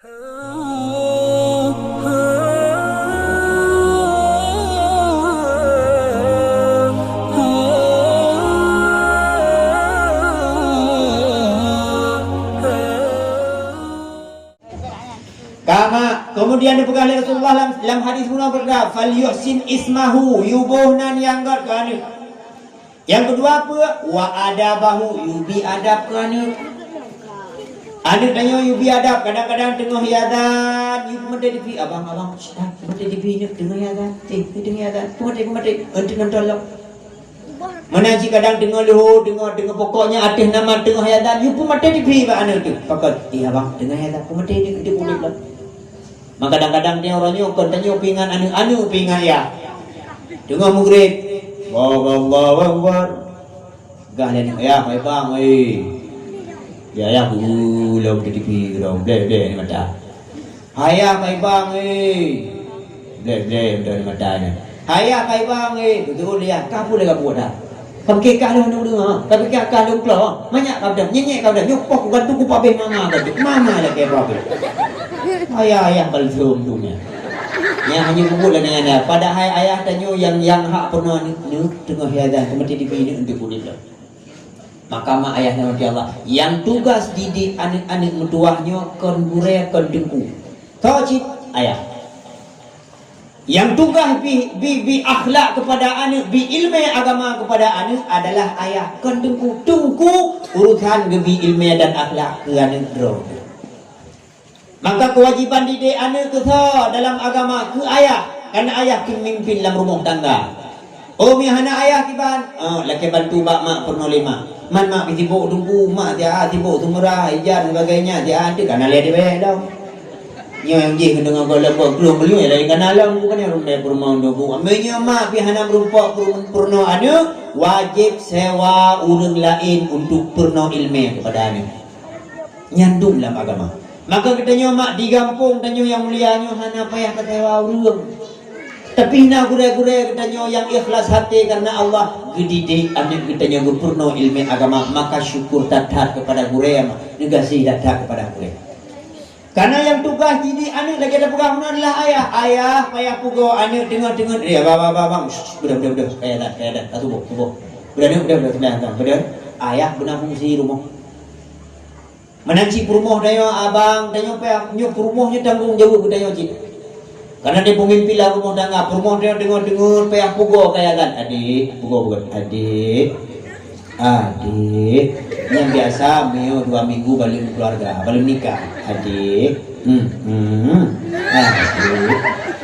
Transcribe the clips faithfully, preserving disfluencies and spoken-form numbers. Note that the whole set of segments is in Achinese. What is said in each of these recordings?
Kama, kemudian dipeugah lé Rasulullah lam, lam hadis bunoe beureudah, "Falyuhsin ismahu," yue boh nan nyang gét keu aneuk. Nyang keudua peue? "Wa adabahu," yue bi adab keu aneuk. Aneuk tanyoe yue bi adab, kadang-kadang teungoh azan, yue peumaté tivi, "Abang, abang, shh, ah, peumaté tivi nyoe, teungoh azan, eh, teungoh azan, peumaté, peumaté, eunteuk nonton lom." Meunan cit kadang teungoh leuhô, teungoh, teungoh, pokoknya ateueh nama teungoh azan, yue peumaté tivi bak aneuk teuh. Pakon, "Eh, abang, teungoh azan, peumaté nyoe, eunteuk udeb lom." Maka kadang-kadang nyoe uroe nyoe kon tanyoe peuingat aneuk, aneuk peuingat yah. Teungoh meugreb, Allahu Akbar, Allahu Akbar. Gah lé aneuk, "Ayah, hai bang, eh." Ya, ayah gulong di tivi, gulong, bleh, bleh, di mata. "Ayah, hai bang, eh." Bleh, bleh, mata, di mata nyan. "Ayah, hai bang, eh." Beutôi, ya, ka peue lé ka buet dah. Ka pike kah lôn deungoe, ka pike kah lôn klo, manyak ka beudôh, nyenyek ka beudôh, nyoe poh kugantung kupabeh mama ka jeuet, mama lakée babeh. Ayah-ayah balsem tu nyan. Nyan hana geubuet lagée nyan, padahai ayah tanyoe nyang, nyang hak peunoh ni, ni teungoh hiadan, teuma tibi ni untuk udeb lom. Maka mak ayah rahmati Allah, nyang tugas didik aneuk-aneuk meutuwah nyoe kon gurée, kon teungku. Tho cit ayah. Nyang tugaih bi, bi, bi akhlak kepada aneuk, bi ileumé agama kepada aneuk adalah ayah. Kon teungku, teungku urusan geubi ileumé dan akhlak keu aneuk droe. Maka keuwajéban didik aneuk keu soe dalam agama? Keu ayah, karena ayah keuh mimpin lam rumoh tangga. Oh, mi hana ayah kiban? Oh, lakée bantu bak mak peurunoe lé mak. Man mak pih sibok teungku, mak siat sibok seumeurah, ijan, sebagainya, siat, kana lé dibée lom. Nyoe nyang jih keuneuk ngon goh lom boh, krueng meuleueh laén kana lom, bukan nyang rundai peurumoh nyoe bu. Meunyoe mak pih hana meurumpok peurumoh aneuk, wajéb sewa ureuëng laén untuk peurunoe ileumé keupada aneuk. Nyan dum lam agama. Maka geutanyoe mak di gampông tanyoe nyang mulia nyoe hana payah tasewa ureuëng. Tapi na gurée-gurée geutanyoe nyang ikhlas até karena Allah geudidik aneuk geutanyoe geupeurunoe ileumé agama, maka syukur that-that keupada gurée, neugaséh that-that keupada gurée. Karena nyang tugaih didik aneuk lagée tapeugah bunoe adalah ayah. Ayah payah pugoe aneuk teungoh-teungoh, "Eh, abang, abang, abang, abang, shh, beudôh, beudôh, beudôh, kaya that, kaya that, ka suboh, suboh. Beudôh, beudôh, beudôh, beudôh, beudôh." Ayah beuna fungsi rumoh. Meunan cit peurumoh tanyoe, abang tanyoe payah, nyoe peurumoh nyoe tanggong jaweueb geutanyoe cit. Karena di peumimpin lam rumoh tangga, peurumoh tanyoe teungoh-teungoh payah pugoe kaya that, "Adék, pugoe, pugoe, adék." Adék, nyang biasa meunyoe dua minggu baru keuluwarga, baru nikah. Adék, hmm, hmm. Adék,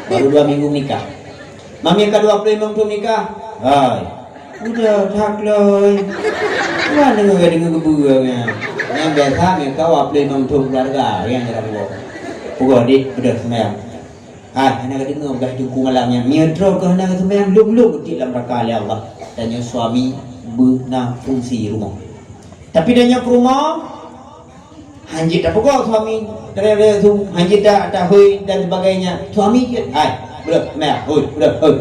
baru dua minggu nikah. Mami ka dua puluh lima thôn nikah. Hai. Udah that loi. Wah, deungoe, deungoe geubeuet nyan. Nyang biasa meunyoe ka dua puluh lima thôn keuluwarga, nyang jarang buet. Pugoe, Dik, udah sembahyang. Hai, hana ka deungoe peugah teungku malam nyan. Meunyoe droe keuh hana ka seumayang, lôn-lôn geutik lam neuraka lé Allah. Tanyoe suami beuna fungsi rumoh. Tapi tanyoe peurumoh, hanjeuet tapugoe suami, tereu-reu su, hanjeuet ta, tahôi dan sebagainya. Suami cit, hai, beudôh, seumayang, hôi, beudôh, hôi.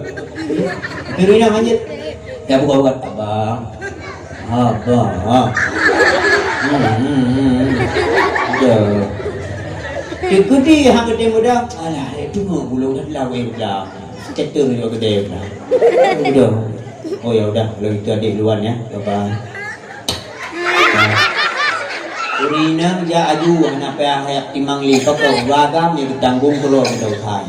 Tapi ureuëng inong hanjeuet. Ya, buka-buka, abang. Abang, ha. Hmm, hmm, hmm. Udah. Teukeudi hang geutem udah. Alah, eh, tunggu bulong dah lawé udah. Scatter juga gede udah. Udah. Oh, ya udah, kalau gitu adik duluan ya. Bye-bye. Nah. Ureuëng inong jak aju, hana payah jak timang lé, pokok ureuëng agam ya geutanggong keudroe geudosa.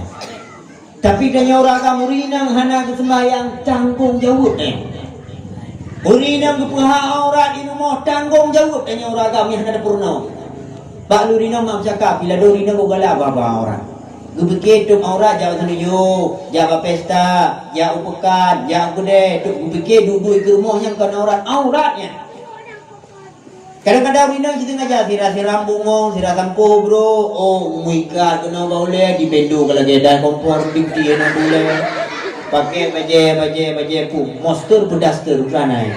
Tapi tanyoe ureuëng agam ureuëng inong hana geuseumbahyang, tanggong jaweueb nyan. Ureuëng inong geupeuhah aurat di rumoh, tanggong jaweueb tanyoe ureuëng agam nyang hana tapeurunoe. Bak lôn inong mak meucakap, bila dua ureuëng inong geugalak bak-bak aurat. Geupike tôb aurat jak u tanyoe, jak bak pesta, jak u peukan, jak u keudè, tôb geupike duek-duek keu rumoh nyang kon aurat, aurat nyan. Kadang-kadang ureuëng inong jisengaja sira siram bungong, sira sampoe bro, oh, muikat keunoe bak ulée, di bendo ka lagée dai kompor, di peuti na ulée. Pakai bajée, bajée, bajée pum, monster peudaster ukrana.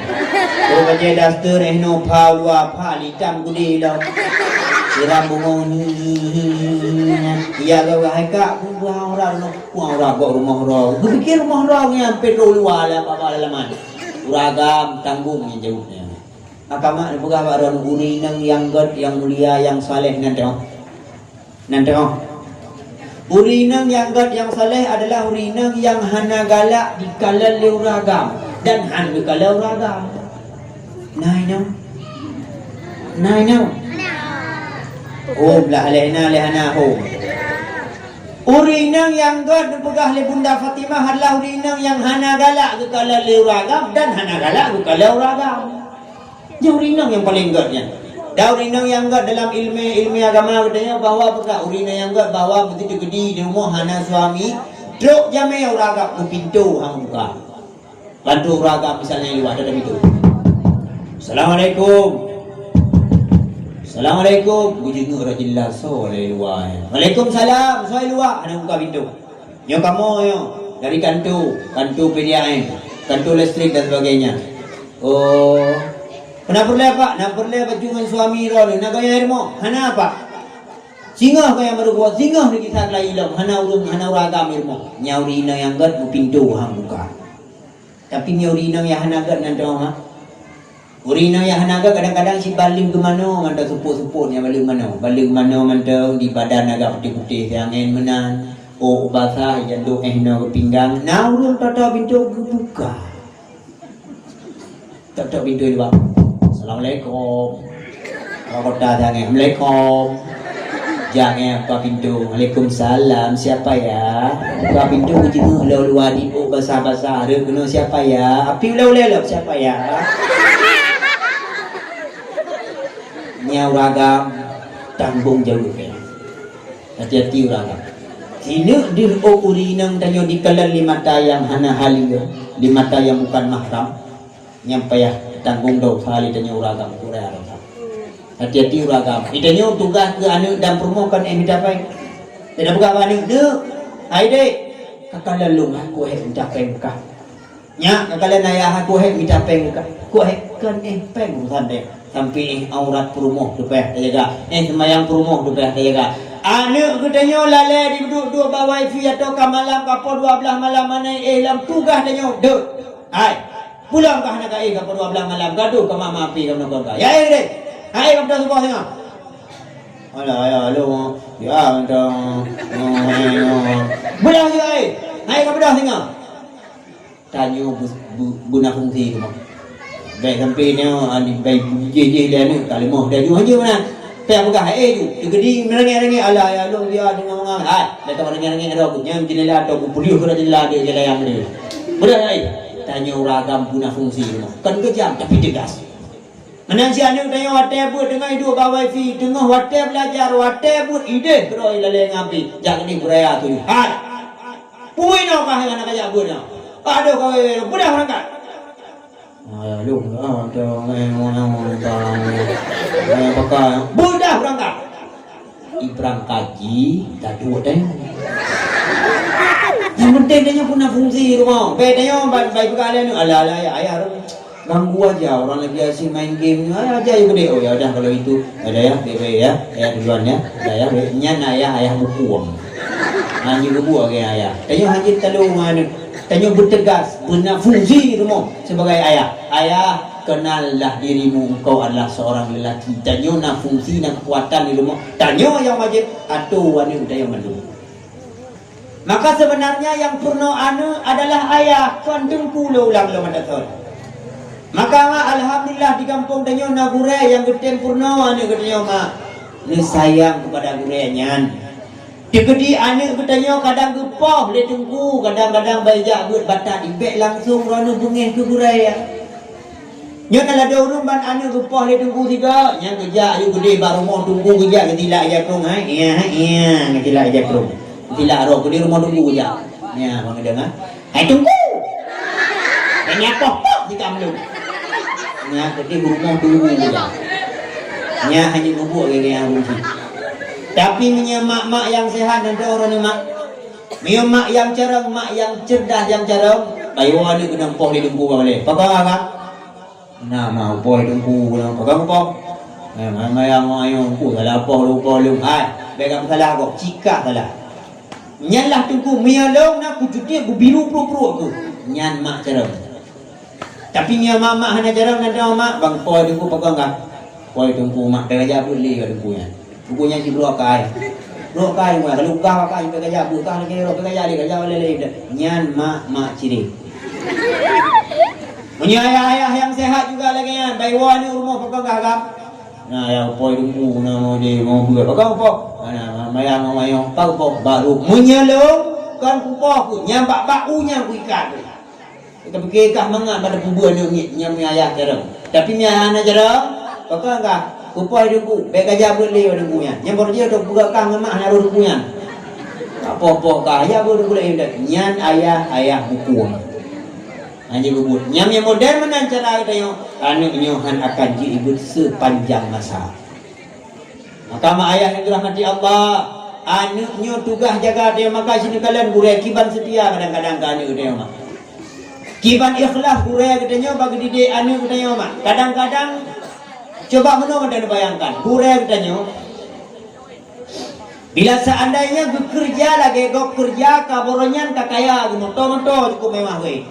Oh, bajée daster, eh, no pha, lua pha, itam gudé dah. Siram bungong, hi, hi, hi, hi, hi. Iya, gawai hai kak, buang orang, no, buang orang, gok rumah orang. Geupike rumah orang nyan, petrol luar lah, apa-apa halaman. Ureuëng agam, tanggong nyang jaweueb nyan. Maka mak neupeugah bak droeneuh, ureuëng inong nyang gét, nyang mulia, nyang saleh nan teuh. Nan teuh. Ureueng inong nyang gét nyang saleh adalah ureueng inong nyang hana galak dikalon lé ureueng agam dan han geukalon ureueng agam. Na inong? Na inong? Hom lah, lé na, lé hana hom. Ureueng inong nyang gét neupeugah lé Bunda Fatimah adalah ureueng inong nyang hana galak geukalon lé ureueng agam dan hana galak geukalon ureueng agam. Nyan ureueng inong nyang paleng gét nyan. Dan ureueng inong nyang gét dalam ilmu, ilmu agama geutanyoe bahwa peugah ureueng inong nyang gét bahwa meuseuti keudi di rumoh hana suami, trok jamé ureueng agam meupintoe han buka. Bantu ureueng agam misalnya di luwa, ada pintoe. "Assalamualaikum." "Assalamualaikum." Bujeuneuk rot jeulaih soe di luwa. "Waalaikumsalam." Soe di luwa, hana buka pintoe. Nyoe kamoe nyoe, dari kantor, kantor P D A M, kantor listrik dan sebagainya. Oh, peue na peureulée, Pak? Na peureulée bacut ngon suami droeneuh, na gaya i rumoh? Hana, Pak. Singoh gaya meurugoe, singoh neugisa keulayi lom, hana ureueng, hana ureueng agam i rumoh. Nyan ureueng inong nyang gét meupintoe han buka. Tapi nyoe ureueng inong nyang hana gét nan teuma. Ureueng inong nyang hana gét kadang-kadang cit baleueng geumanoe mantong, seupôt-seupôt nyang baleueng manoe. Baleueng manoe mantong di badan agak putéh-putéh, siangén meunan. Oh, basah, ijanduk éh noe keu pinggang. Na ureueng toto pintoe geubuka. Tok-tok pintoe di bawah. "Assalamualaikum." Awak kota jangai, "Assalamualaikum." Jangai buka pintoe, "Waalaikumsalam, siapa ya?" Buka pintoe, bujeuneuk lom luwa di ôk basah-basah, rhot keunoe, "Siapa ya?" Api ulée-ulée lom, "Siapa ya?" Nyan ureueng agam tanggong jaweueb nyan. Hati-hati ureueng agam. Sineuk deuh ôk ureueng inong tanyoe dikalon lé mata nyang hana halal, lé mata nyang bukan mahram. Nyang payah tanggong dosa lé tanyoe ureueng agam, ureueng agam. Hati-hati ureueng agam. Di tanyoe tugaih keu aneuk dan peurumoh kon éh mita péng. Tapeugah bak aneuk, "Neuk, hai dék, kakalon lôn, aku éh mita péng kah." "Nyak, kakalon ayah, aku éh mita péng kah." "Ku éh kon éh péng urusan dék. Sampai éh aurat peurumoh teupeue tajaga. Éh seumayang peurumoh teupeue tajaga." Aneuk geutanyoe lalée diduek-duek bak wifi atau ka malam, ka poh dua blaih malam, hana éh lam tugaih tanyoe. Deuek. Hai. Pulang ka hana ka éh ka poh dua blaih malam, gadoh ka mama api ka meunoe ka. Ya éh deh. Hai, ka beudôh suboh singoh. Alah, ya, lu. Ya, entah. Beudôh singoh, éh. Hai, ka beudôh singoh. Tanyoe bu-, bu-, beuna fungsi rumoh. Bèk sampai nyoe, ah, di, bèk jih-jih lé aneuk, ka leumoh dah ju haju meunan. Payah peugah, "Eh, ju, teukeudi meurangèk-rangèk, alah, ya, lôn dia deungon mangang." Hai, bèk ka meurangèk-rangèk droe, nyan jeundela atau bupeuleueh keu jeundela dia, jeundela nyang dia. Beudôh, hai. Tanyoe ureueng agam beuna fungsi rumoh. Kon keujam, tapi teugas. Meunan cit aneuk tanyoe watèe beuet teungoh iduek bak wifi, teungoh watèe beulajar, watèe beuet ideh keudroe ilalèe ngon api, jak keudeh beuraya tujoh. Hai! Peue inoe ka hai hana kajak beuet nyoe? Adoh kawé, beudôh beurangkat! Hai, lôn, ah, dong, eh, mon, mon, bang, eh, pakai. Beudôh beurangkat! Ibrang kaji, taduek deh. Nyang penting tanyoe peuna fungsi rumoh. Bèk tanyoe ban bai peugah lé aneuk, "Alah, alah, ayah, ayah, ganggu aja orang lagi asyik main game ni. Ayah aja yang gede." "Oh, ya udah kalau itu. Ya udah ya, baik-baik ya. Ayah duluan ya. Udah ya, baik." Nyan ayah, ayah buku am. Hana geubuet lagèe ayah. Tanyoe hana talô ngon aneuk. Tanyoe beuteugas, beuna fungsi rumoh sebagai ayah. Ayah, kenallah dirimu, engkau adalah seorang lelaki. Tanyoe na fungsi, na keukuatan di rumoh. Tanyoe nyang wajéb atô aneuk tanyoe mandum. Maka sebenarnya nyang peurunoe aneuk adalah ayah, kon teungku lôn ulang lom meunan. Maka, mak, alhamdulillah di gampông tanyoe na gurèe nyang geutem peurunoe aneuk geutanyoe, mak. Neusayang kepada gurèe nyan. Teukeudi aneuk geutanyoe kadang geupoh lé teungku, kadang-kadang bai jak beuet batat, bèk langsung droeneuh beungèh keu gurèe. Nyoe na ladôm ureueng ban aneuk geupoh lé teungku sigoe, nyan geujak, yue geudeh bak rumoh teungku geujak, geutilak ija krông, hai, iya, hai, iya, geutilak ija krông. Geutilak roh, geudeh rumoh teungku geujak. Nyan, ban geudeh, ha? "Hai teungku!" Nyan poh-poh di kameuleueng. Nyan geudeh rumoh teungku geujak. Nyan hana geubuet lagèe nyang rugi. Tapi meunyoe mak-mak nyang seuhat, nyan droeneuh mak. Meunyoe mak nyang carông, mak nyang cerdas nyang carông, bayeue aneuk keuneuk poh lé teungku bak balè. Pakon, Kak? Na ma upo teungku, na peugah upo. Eh, mayang-mayang ayong ku salah upo, upo lôn. Hai, bèk ka salah kok, cika salah. Nyan lah teungku, meunyo lôn na kucuti beubiru pruet-pruet ku. Nyan mak carông. Tapi meunyo mak-mak hana carông, na droe mak, bang upo teungku peugah kah. Upo teungku mak, teuka jak beuet lé ka teungku nyan. Teungku nyan sibroe kai. Rok kai, wah, kalau gah kai, peukaja, bukah lagi rok, peukaja lagi, kaja oleh lain. Nyan mak-mak ciri. Meunyoe ayah-ayah nyang sehat juga lagée nyan, bai woe aneuk rumoh pakon gah-gah. Nah, ya, upoi dengku, na mau di, mau buat pakon upoi. Nah, mayang mau mayong, pakon upoi. Baru meunyoe lôn, kon kupoh ku, nyang bak-bak u nyang kuikat. Tapi kah mangat pada peubuet aneuk miet, nyang mi ayah jarang. Tapi mi ayah hana jarang, pakon gah, kupoh dengku, bèk kaja buet lé dengku nyan. Nyang baru jeuet tu peugah kah ngon mak hana dengku nyan. Tak poh-poh kah, ya buet dengku laén dah. Nyan ayah, ayah bukong. Hana buet. Nyang, nyang modern meunan cara geutanyoe, aneuk nyoe han akan jiibeuet sepanjang masa. Maka mak ayah nyang dirahmati Allah, aneuk nyoe tugaih jaga tanyoe, maka sineukala gurée kiban seutia kadang-kadang keu aneuk geutanyoe mak. Kiban ikhlas gurée geutanyoe bak geudidik aneuk geutanyoe mak. Kadang-kadang, coba meunoe geutanyoe bayangkan, gurée geutanyoe, bila seandainya geukeureuja lagée gob keureuja, ka baroe nyan ka kaya, geumoto-moto cukup mewah weh.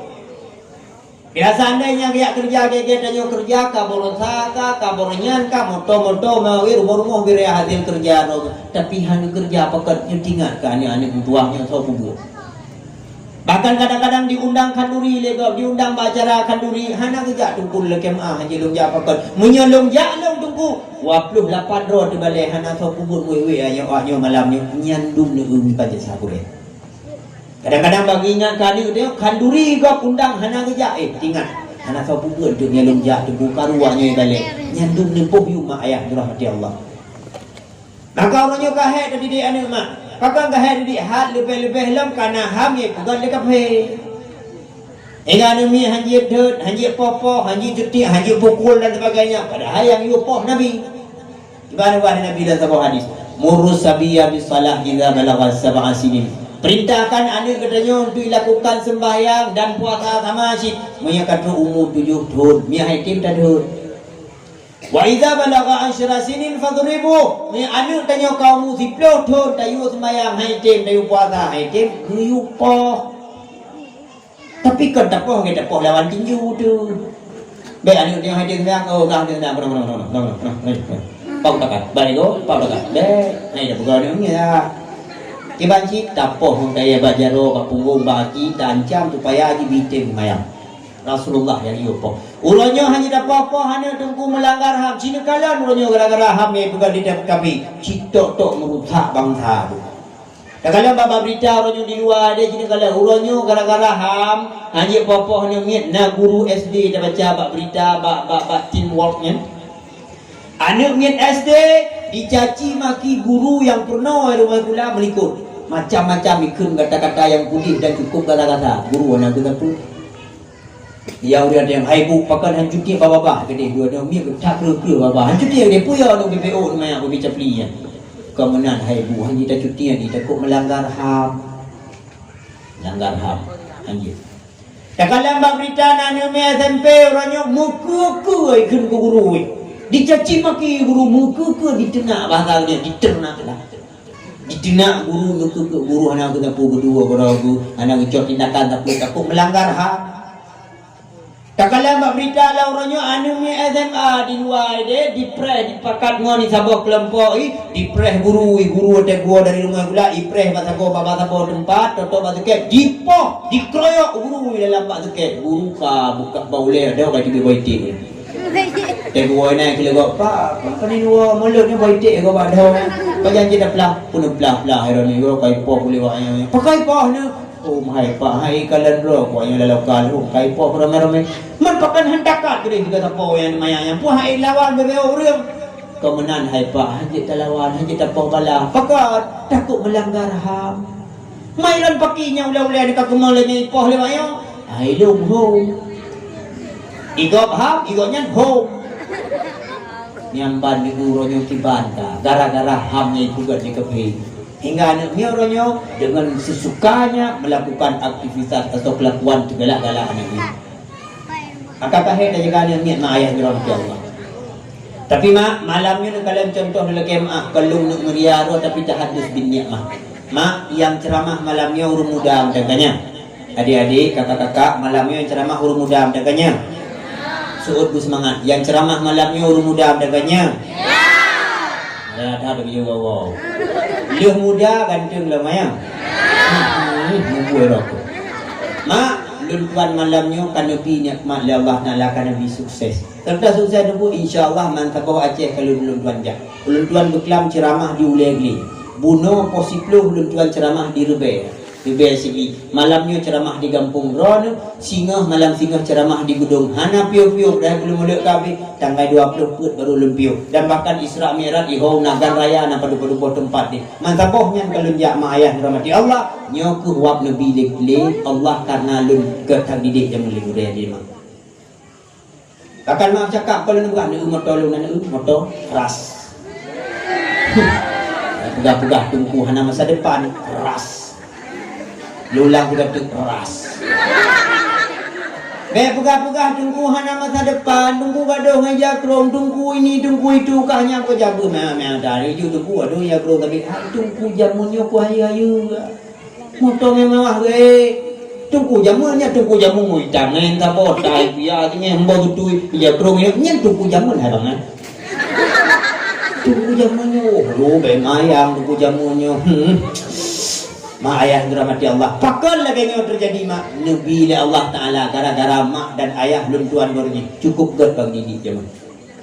Bila seandainya geujak keureuja lagée tanyoe keureuja, ka baroe sa ka, ka baroe nyan ka, moto-moto mewah weh, rumoh-rumoh geuraya hasil keureuja droe, tapi hana keureuja pakat nyoe tingat keu aneuk-aneuk meutuwah nyoe soe peubuet. Bahkan kadang-kadang diundang khanduri lé gob, diundang bak acara khanduri, hana geujak teungku lé keumaah, hana lôn jak pakon. Meunyoe lôn jak lôn teungku, dua ploh lapan droe teubalée hana soe peubuet wéh-wéh, nyoe, ah, nyoe malam nyoe, nyan dum neueu pajan sakurée. Kadang-kadang bagi ingat khanduri, khanduri gob undang hana geujak, eh, ingat, hana soe peubuet teuk nyan lôn jak teungku, karu nyoe ibalée. Nyan dum neupoh yum mak ayah dirahmati Allah. Maka uroe nyoe ka hék tadidik aneuk mak. Pakon ka hék didik, hat leubeh-leubeh lom kana ham nyang peugah lé kafé. Hingga aneuk miet hanjeuet deuet, hanjeuet poh-poh, hanjeuet cutiek, hanjeuet pukul dan sebagainya. Padahai nyang yue poh Nabi. Ibarat Nabi dalam saboh hadis, "Murus sabiyya bis salah idza balagha sab'a sinin." Perintahkan aneuk geutanyoe untuk dilakukan sembahyang dan puasa sama cit meunyoe ka trok umu tujoh thon, miet hai tem tadeuet. "Wa idza balagha asyra sinin fadribuh." Meunyoe aneuk tanyoe ka umu siploh thon, tayue seumayang hai tem, tayue puasa hai tem, geuyue poh. Tapi kon tapoh ngon tapoh lawan tinju tu. Bèk aneuk tanyoe hai tem seumayang, oh, gah tem seumayang, pau takat. Bari go, pau takat. Bèk, hai dah peugah aneuk nyan. Kiban cit tapoh ngon kayèe bak jaroe, bak punggong, bak aki, taancam supaya jibi tem seumayang. Rasulullah nyang yue poh. Uroe nyoe hana tapoh-poh aneuk teungku meulanggar ham. Sineukala uroe nyoe gara-gara ham nyang peugah lidah kafé. Cit tok-tok meurusak bansa tu. Takalon bak, bak berita uroe nyoe di luwa deh, sineukala uroe nyoe gara-gara ham, hanjeuet poh-poh aneuk miet na guru S D tabaca bak berita bak, bak, bak Teen Wolf nyan. Aneuk miet S D dicaci maki guru nyang peurunoe rumoh sikula meulikot. Macam-macam ikheun kata-kata nyang peudeh dan cukup gasa-gasa. Guru hana geuteupeue. Ya ureueng nyang hai bu, pakon han cutiek babah-babah, geudeh dua dua miet geutak kreueh-kreueh babah. Han cutiek geudeh, peue ya ureueng B P O teuma nyang beubi capli nyan. Kon meunan hai bu, han jeuet tacutiek, jitakot meulanggar ham. Langgar ham. Han jeuet. Takalon bak berita na aneuk miet S M P uroe nyoe meukeue-keue ikheun keu guru weh. Dicaci maki guru, meukeue-keue, diteunak bahasa dia, diteunak lah. Diteunak guru, meukeue-keue, guru hana geuteupeue geuduek, guru hana geucok tindakan, tapi takot meulanggar ham. Takalon bak berita lam uroe nyoe aneuk miet S M A di luwa deh, dipreh, dipakat ngon saboh keulompok, i, dipreh guru, i, guru watèe geuwoe dari rumoh sikula, ipreh bak sagoe, bak saboh teumpat, toto bak sikét, dipoh, dikeroyok guru di dalam bak sikét. Guru ka buka bak ulèe, dah ka teubiet bak iték. Teuh geuwoe nyan keu leugot, "Pak, Pak, keuneuk woe mulod nyoe bak iték gob bak dhoe." Pajan cit taplah, peuneuplah-plah, hai droeneuh, ka ipoh ulèe wak nyan. Pakon ipoh nyoe? "Oh, hai Pak, hai kalon droe, ku nyoe lalu ka lheueh, ka ipoh ramé-ramé." Man pakon han takat keudeh sigoe sapoe nyang manyang nyan, peue hai lawan bubé ureueng? Kon meunan hai Pak, han jeuet talawan, han jeuet tapoh bala. Pakon? Takot meulanggar ham. Mai lôn paki nyang ulèe-ulèe nyoe ka keumong lagèe ipoh lé wak nyoe. Hai lôn hom. Igob ham, igob nyan hom. Nyan ban di uroe nyoe kiban ka, gara-gara ham nyang ipeugöt di kafé. Hingga aneuk miet uroe nyoe dengan sesukanya melakukan aktivitas atau kelakuan teugalak-galak aneuk miet. Maka ka hék tajaga aneuk miet mak ayah jroh, ya Allah. Tapi mak, malam nyoe neukalon contoh neulakèe mak, ka lôn neuk meuria droe tapi tahadus bin nikmah. Mak, nyang ceuramah malam nyoe ureueng muda mantong ka nyan. Adik-adik, kakak-kakak, malam nyoe nyang ceuramah ureueng muda mantong ka nyan. Seuôt beuseumangat, nyang ceuramah malam nyoe ureueng muda mantong ka nyan. Ya. Ada, ada, ada, wow, wow. Lheueh muda ganteng lom ayang. Hmm, mubuih rokok. Mak, lôn tuan malam nyoe ka neubi nikmat lé Allah Taala, ka neubi sukses. Serta sukses neubu, insya Allah, mantap boh Aceh ka lôn, lôn tuan jak. Lôn tuan beuklam ceuramah di Ulèe Glé. Bunoe poh siploh lôn tuan ceuramah di Reubèe. Leubeh sigi, malam nyoe ceuramah di gampông droeneuh, singoh malam singoh ceuramah di Geudong. Hana piôh-piôh, dai buleuen mulod ka abéh, tanggai dua ploh peuet baru lôn piôh. Dan bahkan Isra Mi'raj ihou na gan raya na padub-padub boh teumpat deh. Mantap boh nyan ka lôn jak mak ayah dirahmati Allah, nyoe keuh wab neubi lé, lé Allah karena lôn geutak didik jameun lé gurèe di mak. Bahkan mak cakap, kalau lôn peugah, "Neu moto lôn, neu moto, ras." Peugah-peugah teungku hana masa depan, ras. Lôn ulang peugah teuk, ras. Bèk peugah-peugah teungku hana masa depan, teungku gadoh ngon jakrong, teungku ini, teungku itu, kah nyan keu jabeue meu'ah-meu'ah dari ju teungku, adoh jakrong tapi, hai teungku jameun nyoe ku hayeue-hayeue. Moto mewah weh. Teungku jameun nyan, teungku jameun itam nyan, saboh tai pia nyan, hembo tutui, pia krong nyan, nyan teungku jameun hai bangai. Teungku jameun nyoe, oh, lo bèk mayang teungku jameun nyoe. Hmm. Mak ayah dirahmati Allah. Pakon lagèe nyoe teujadi, mak? Neubi lé Allah Taala gara-gara mak dan ayah lôn tuan baru nyoe. Cukup gèt bagi didik jameun.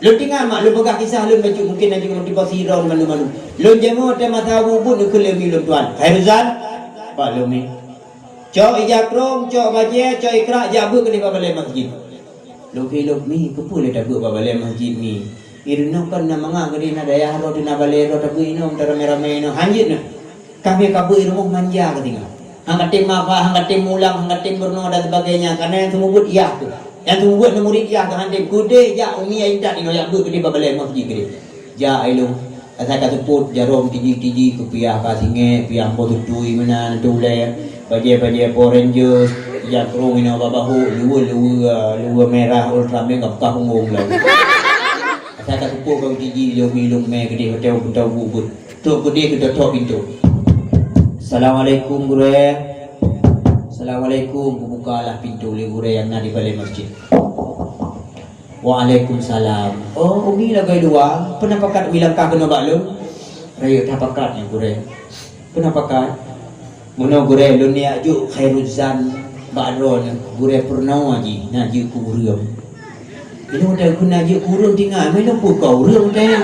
Lôn teuingat mak, lôn peugah kisah lôn bacut, mungkin laju motivasi droe malu-malu. Lôn jameun watèe masa ubeut neukheun lé umi lôn tuan. Khairuzan, pat lôn mi. Cok ija krong, cok bajèe, cok ikra, jak beuet keudéh bak balè masjid. Lôn kheun lôn mi, keupeue lé tabeuet bak balè masjid mi? Ireunong kon na mangat keudéh na dayah droe, na balè droe, tabeuet inoe, taramè-ramè inoe. Hanjeuet na. Kami ka beuet i rumoh manja ka tinggai. Han katem mafa, han katem mulang, han katem meurunoe dan sebagainya. Karena nyang seumeubeuet yah tu. Nyang seumeubeuet murit yah tu han tem. Keudéh jak umi intat inoe jak beuet keudéh bak balè masjid keudéh. Jak ilong. Asai ka seupôt jaroe tiji-tiji keu piah ka singèt, piah boh tutui meunan tu ulèe. Bajèe-bajèe Power Rangers, jak krong inoe bak bahô, luweue-luweue, luweue mirah Ultraman ka peugah punggong lom. Asai ka seupôt ka tiji ilong-ilong mè keudéh watèe ubeut. Trok keudéh geutok-tok pintoe. "Assalamualaikum, gurèe." "Assalamualaikum." Geubukalah pintoe lé gurèe nyang na di balè masjid. "Waalaikumsalam." "Oh, umi lagèe luwa. Peue na pakat umi langkah keunoe bak lôn?" "Rayeuk that pakat nyoe, gurèe." "Peue na pakat?" "Meunoe gurèe, lôn neujak jok Khairuzan bak droeneuh, gurèe peurunoe jih na jeuet keu ureueng." "Ilôn watèe kheun na jeuet keu ureueng tinggai, meunoe peue keu ureueng teuh?"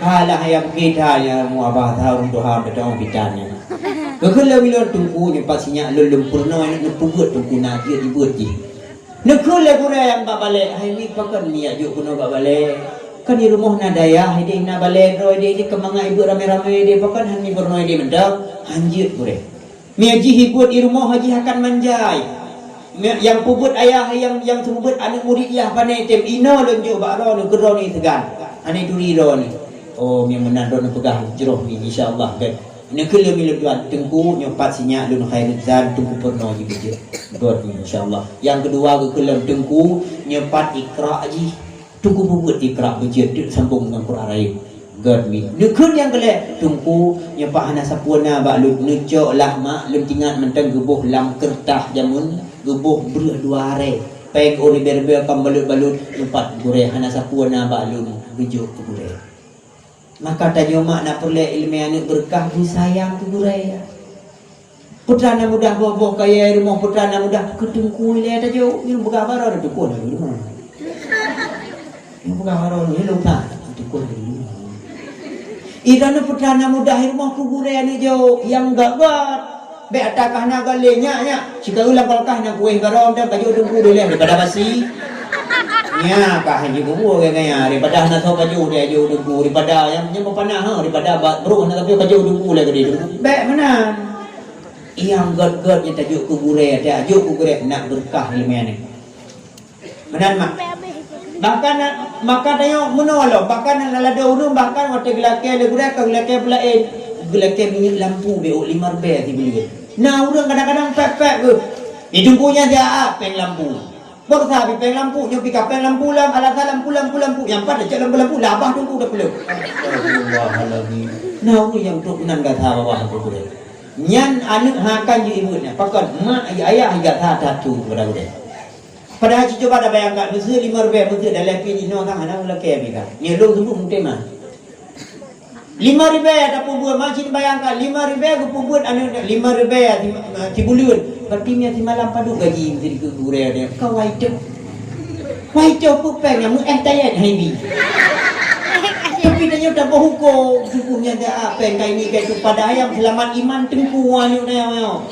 "Alah, ya beugita ya mu abah, ureueng tuha beutôi pitan nyan." Geukheun lom ilôn, "Teungku, nyoe pat sinyak lôn, lôn peurunoe neupeubuet Teungku na jeuet jibeuet jih." Neukheun lé gurèe nyang bak balè, "Hai mi, pakon neujak jok keunoe bak balè? Kan di rumoh na dayah idéh, na balè droe idéh, idéh keumangat ibeuet ramè-ramè idéh, pakon han mi peurunoe idéh mantong?" "Han jeuet gurèe." "Meunyo jih ibeuet i rumoh jih akan manjai. Meunyo nyang peubuet ayah, nyang, nyang seumeubeuet aneuk murit yah pané tem, inoe lôn jok bak droeneuh keu droeneuh seugan. Hana turi droeneuh." "Oh, meunyo meunan droeneuh peugah jroh mi, insya Allah bèk." Neukheun lom ilôn tuan, "Teungku, nyoe pat sinyak lôn Khairuzan, Teungku peurunoe jih beujeuet." Gèt mi, insya Allah. Nyang keudua geukheun lom, "Teungku, nyoe pat Iqra jih." Teungku peubuet Iqra beujeuet, teuk sambông ngon Quran rayeuk. Gèt mi. Neukheun nyang keu lhèe, "Teungku, nyoe pat hana sapeue na bak lôn, neucok lah mak, lôn teuingat mantong geuboh lam keureutah jameun, geuboh breueh dua arèe. Pèng ureueng ribèe-ribèe kon balot-balot, nyoe pat gurèe hana sapeue na bak lôn, geujok keu gurèe." Maka tanyoe mak na peureulèe ileumèe aneuk beureukat, beusayang keu gurèe. Putra na mudah boh-boh kayèe rumoh, putra na mudah keu teungku ilèe tajok, nyoe peugah baroe teungku na rumoh. Nyoe peugah baroe nyoe lôn that, teungku na rumoh. Ih, droeneuh putra na mudah rumoh keu gurèe neujok, nyang gèt-gèt. Bèk ata kah na galeng, nyak, nyak. Sikaru lam kulkas na kueh baroe, dan tajok teungku dilèe daripada basi. Nyan kah jipeubuet gaya-gaya, daripada hana soe pajoh dilèe jok teungku, daripada nyang, nyang meupanah, ha, daripada ba-, brôk hana sapeue pajoh teungku lé keudéh teungku. Bèk meunan. Nyang gèt-gèt nyan tajok keu gurèe, tajok keu gurèe, nak beureukat ileumèe nyan. Meunan mak. Bahkan na, maka tanyoe meunoe lom, bahkan na ladôm ureueng, bahkan watèe geulakèe lé gurèe ka geulakèe peulaén, geulakèe minyeuk lampu bèk ôk limong ribèe sibuleuen. Na ureueng kadang-kadang pèk-pèk geuh. Di teungku nyan siat péng lampu. Bôh sa pi péng lampu, nyoe pi ka péng lampu lom, alasan lampu, lampu, lampu, nyang pat cok lampu-lampu, labah teungku dah peuleuh. Astagfirullahalazim. Na ureueng nyang trok nan gata bawah aku gurèe. Nyan aneuk ha kan jeuet ibuet nyan. Pakon mak ayah gata that tu kepada gurèe. Padahai cucoe bak tabayangkan, meuseu limong ribèe meuseu daleh pih jinoe sang hana ulakèe pih ka. Nyoe lôn seumeubeuet meuteumah. Lima ribèe tapeubuet, masih bayangkan, lima ribèe geupeubuet aneuk, lima ribèe si, si buleuen. Berarti nyan simalam padub gaji meusidikit gurèe nyan. Ka wai teuh. Wai teuh peue péng nyang meu'èh tayet hai bi. Tapi tanyoe taboh huköm, sungguh nyan dah péng kai ni kai tu pada ayam selamat iman teungku aneuk nyan.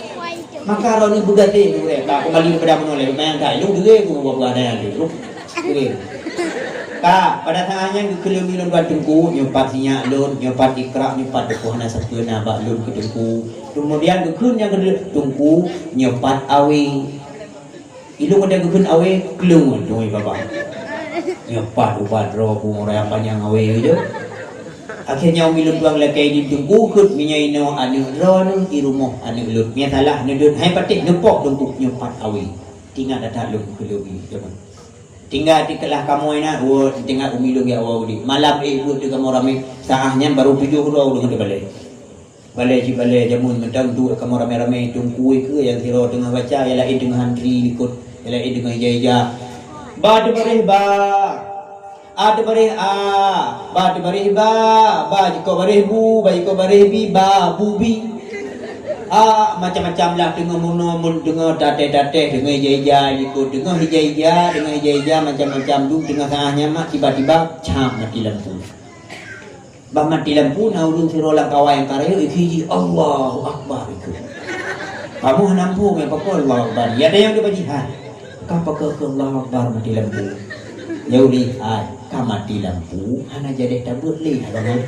Maka droeneuh beugaséh gurèe. Ka keumbali keupada bunoe lé, lumayan ka. Ilôn deungö gurèe buah-buah nyan tu. Oke. Ka, pada saat nyan geukheun lé ulôn tuan teungku, nyoe pat sinyak lôn, nyoe pat ikra, nyoe pat buku hana sapeue na bak lôn keu teungku. Kemudian geukheun nyang keudua, teungku, nyoe pat awé. Ilôn watèe geukheun awé, kleung teungku baba. Nyoe pat ubat droe bu raya panyang awé je. Akhirnya umi lôn tuan lakèe di teungku kheun meunyoe inoe aneuk droeneuh di rumoh aneuk lôn. Meunyoe salah neudeuet hai patéh neupok teungku nyoe pat awé. Tinggai that lôn keu lôn. Tinggai dikeulaih kamoe na, wo, tinggai umi lôn ya, wo, di. Malam, eh, buet di kamoe ramé. Saat nyan baru tujoh droe ureueng di balè. Balè cit balè jameun mantong duek kamoe ramé-ramé, teungku keu nyang sidroe teungoh baca, nyang laén teungoh antri likot, nyang laén teungoh ija-ija. Ba teubaréh ba. A teubaréh a. Ba teubaréh ba. Ba jikok baréh bu, ba jikok baréh bi, ba bu bi. A, macam-macam lah, teungoh bunoe mun teungoh tatéh-tatéh, teungoh ija-ija likot, teungoh ija-ija, teungoh ija-ija, macam-macam duek, teungoh saat nyan mak tiba-tiba cap mati lampu. Bah mati lampu, na ureueng sidroe lam kawan nyang ka rayeuk, ikheun jih, "Allahu Akbar," ikheun. Kamoe hana muphom, ya, pakon Allahu Akbar. Ya, ada nyang geuba jih, "Hai, ka pakon keu Allahu Akbar mati lampu?" Ya, ulih, "Hai, ka mati lampu, hana jadeh tabeuet lé, abang, hai."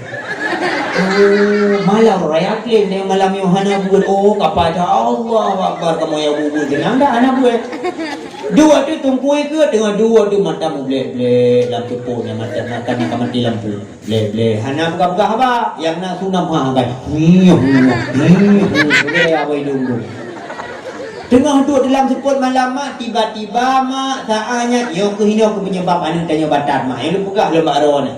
Oh, malam raya klim, dan malam nyoe hana buet. Oh, ka pajan Allahu Akbar, kamoe ya buet-buet, seunang dah hana buet. Dua tu tungkui ke, tengah dua tu mata mublek-blek, lam tepuk, mata makan ka mati lampu. Bleh-bleh, hana peugah-peugah haba, nyang na sunam ha, kan. Nyoh, nyoh, nyoh, nyoh, boleh apa hidung tu. Teungoh duek dalam seupôt malam, mak, tiba-tiba, mak, saát nyan, nyoe keuh inoe keuh penyebab aneuk tanyoe batat, mak. Nyang lôn peugah lôn bak droeneuh.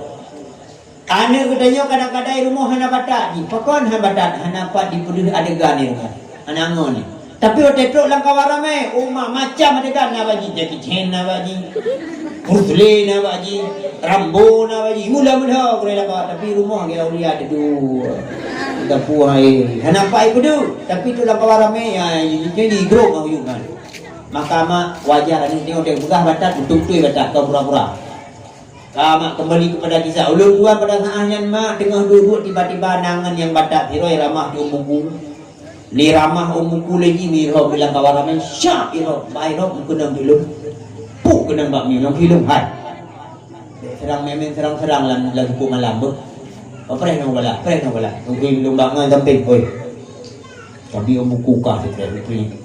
Aneuk geutanyoe kadang-kadang di rumoh hana batat jih. Pakon hana batat? Hana pat dipeudeuh adegan di rumoh. Hana ngon. Tapi watèe trok lam kawan ramé, oh, ma-, macam adegan na bak jih, Jackie Chan na bak jih, Bruce Lee na bak jih, Rambo na bak jih, mula-mula gurèe laba, tapi rumoh gaya ulia tedu. Gapu hai, hana pai kudu, tapi tu lam kawan ramé, ya, itu di grup mau yuk kan. Maka mak wajar aneuk tengok dia peugah batat, beutôi-beutôi batat, kau pura-pura. Ka mak kembali kepada kisah ulôn dua pada saat nyan mak teungoh duek-duek tiba-tiba na ngon nyang batat sidroe ramah di ôn buku. Lé ramah ôn buku lé jih mirhom bilang kawan ramai syak irhom bai rhom keunong di lôn. Puk keunong bak mi nong hilong hai. Serang memen serang-serang lam lam buku malam beuh. Papreh nong bala, preh nong bala. Nong hilong bak ngon samping oi. Tapi ôn buku ka sikreh buku.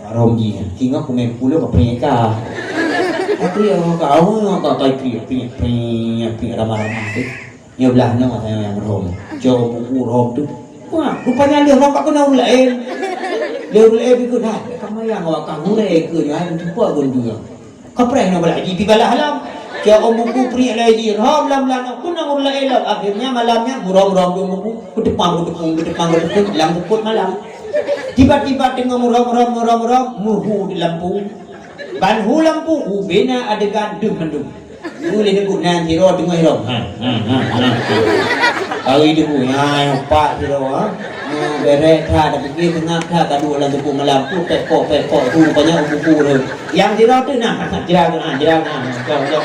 Harom jih. Singoh kumé peulo ka peuringkat ka. Tapi awak ka awak ka kai peuringkat peuringkat peuringkat ramah-ramah tu. Nyoe blah nyoe masa nyang rhom. Cok buku rhom tu. Wah, rupanya lé rhom ka keunan ureueng laén. Lé ureueng laén bikeu dah. Ka mayang awak ka gurèe keu nyoe hai tupa gon dua. Kapreh nyoe bala ji pibalah lam. Cok buku peuringkat lé ji rhom lam lam keunan ureueng laén lam. Akhirnya malam nyan gurhom-rhom dua buku. Keutepang, keutepung, keutepang, keutepung, lam seupôt malam. Tiba-tiba teungoh meurom-rom, meurom-rom, meuhu di lampu. Ban hu lampu, ubena adegan deuh mandum. Ulèh neuguk nan sidroe teungoh rom. Ha, ha, ha, ha. Kawin debu, ha, empat sidroe, ha. Ha, berek that, tapi dia tengah that, kadu lam seupôt malam tu, pekok, pekok, tu banyak buku tu. Yang sidroe tu nah, ha, jerang, ha, jerang, ha, ha, ha.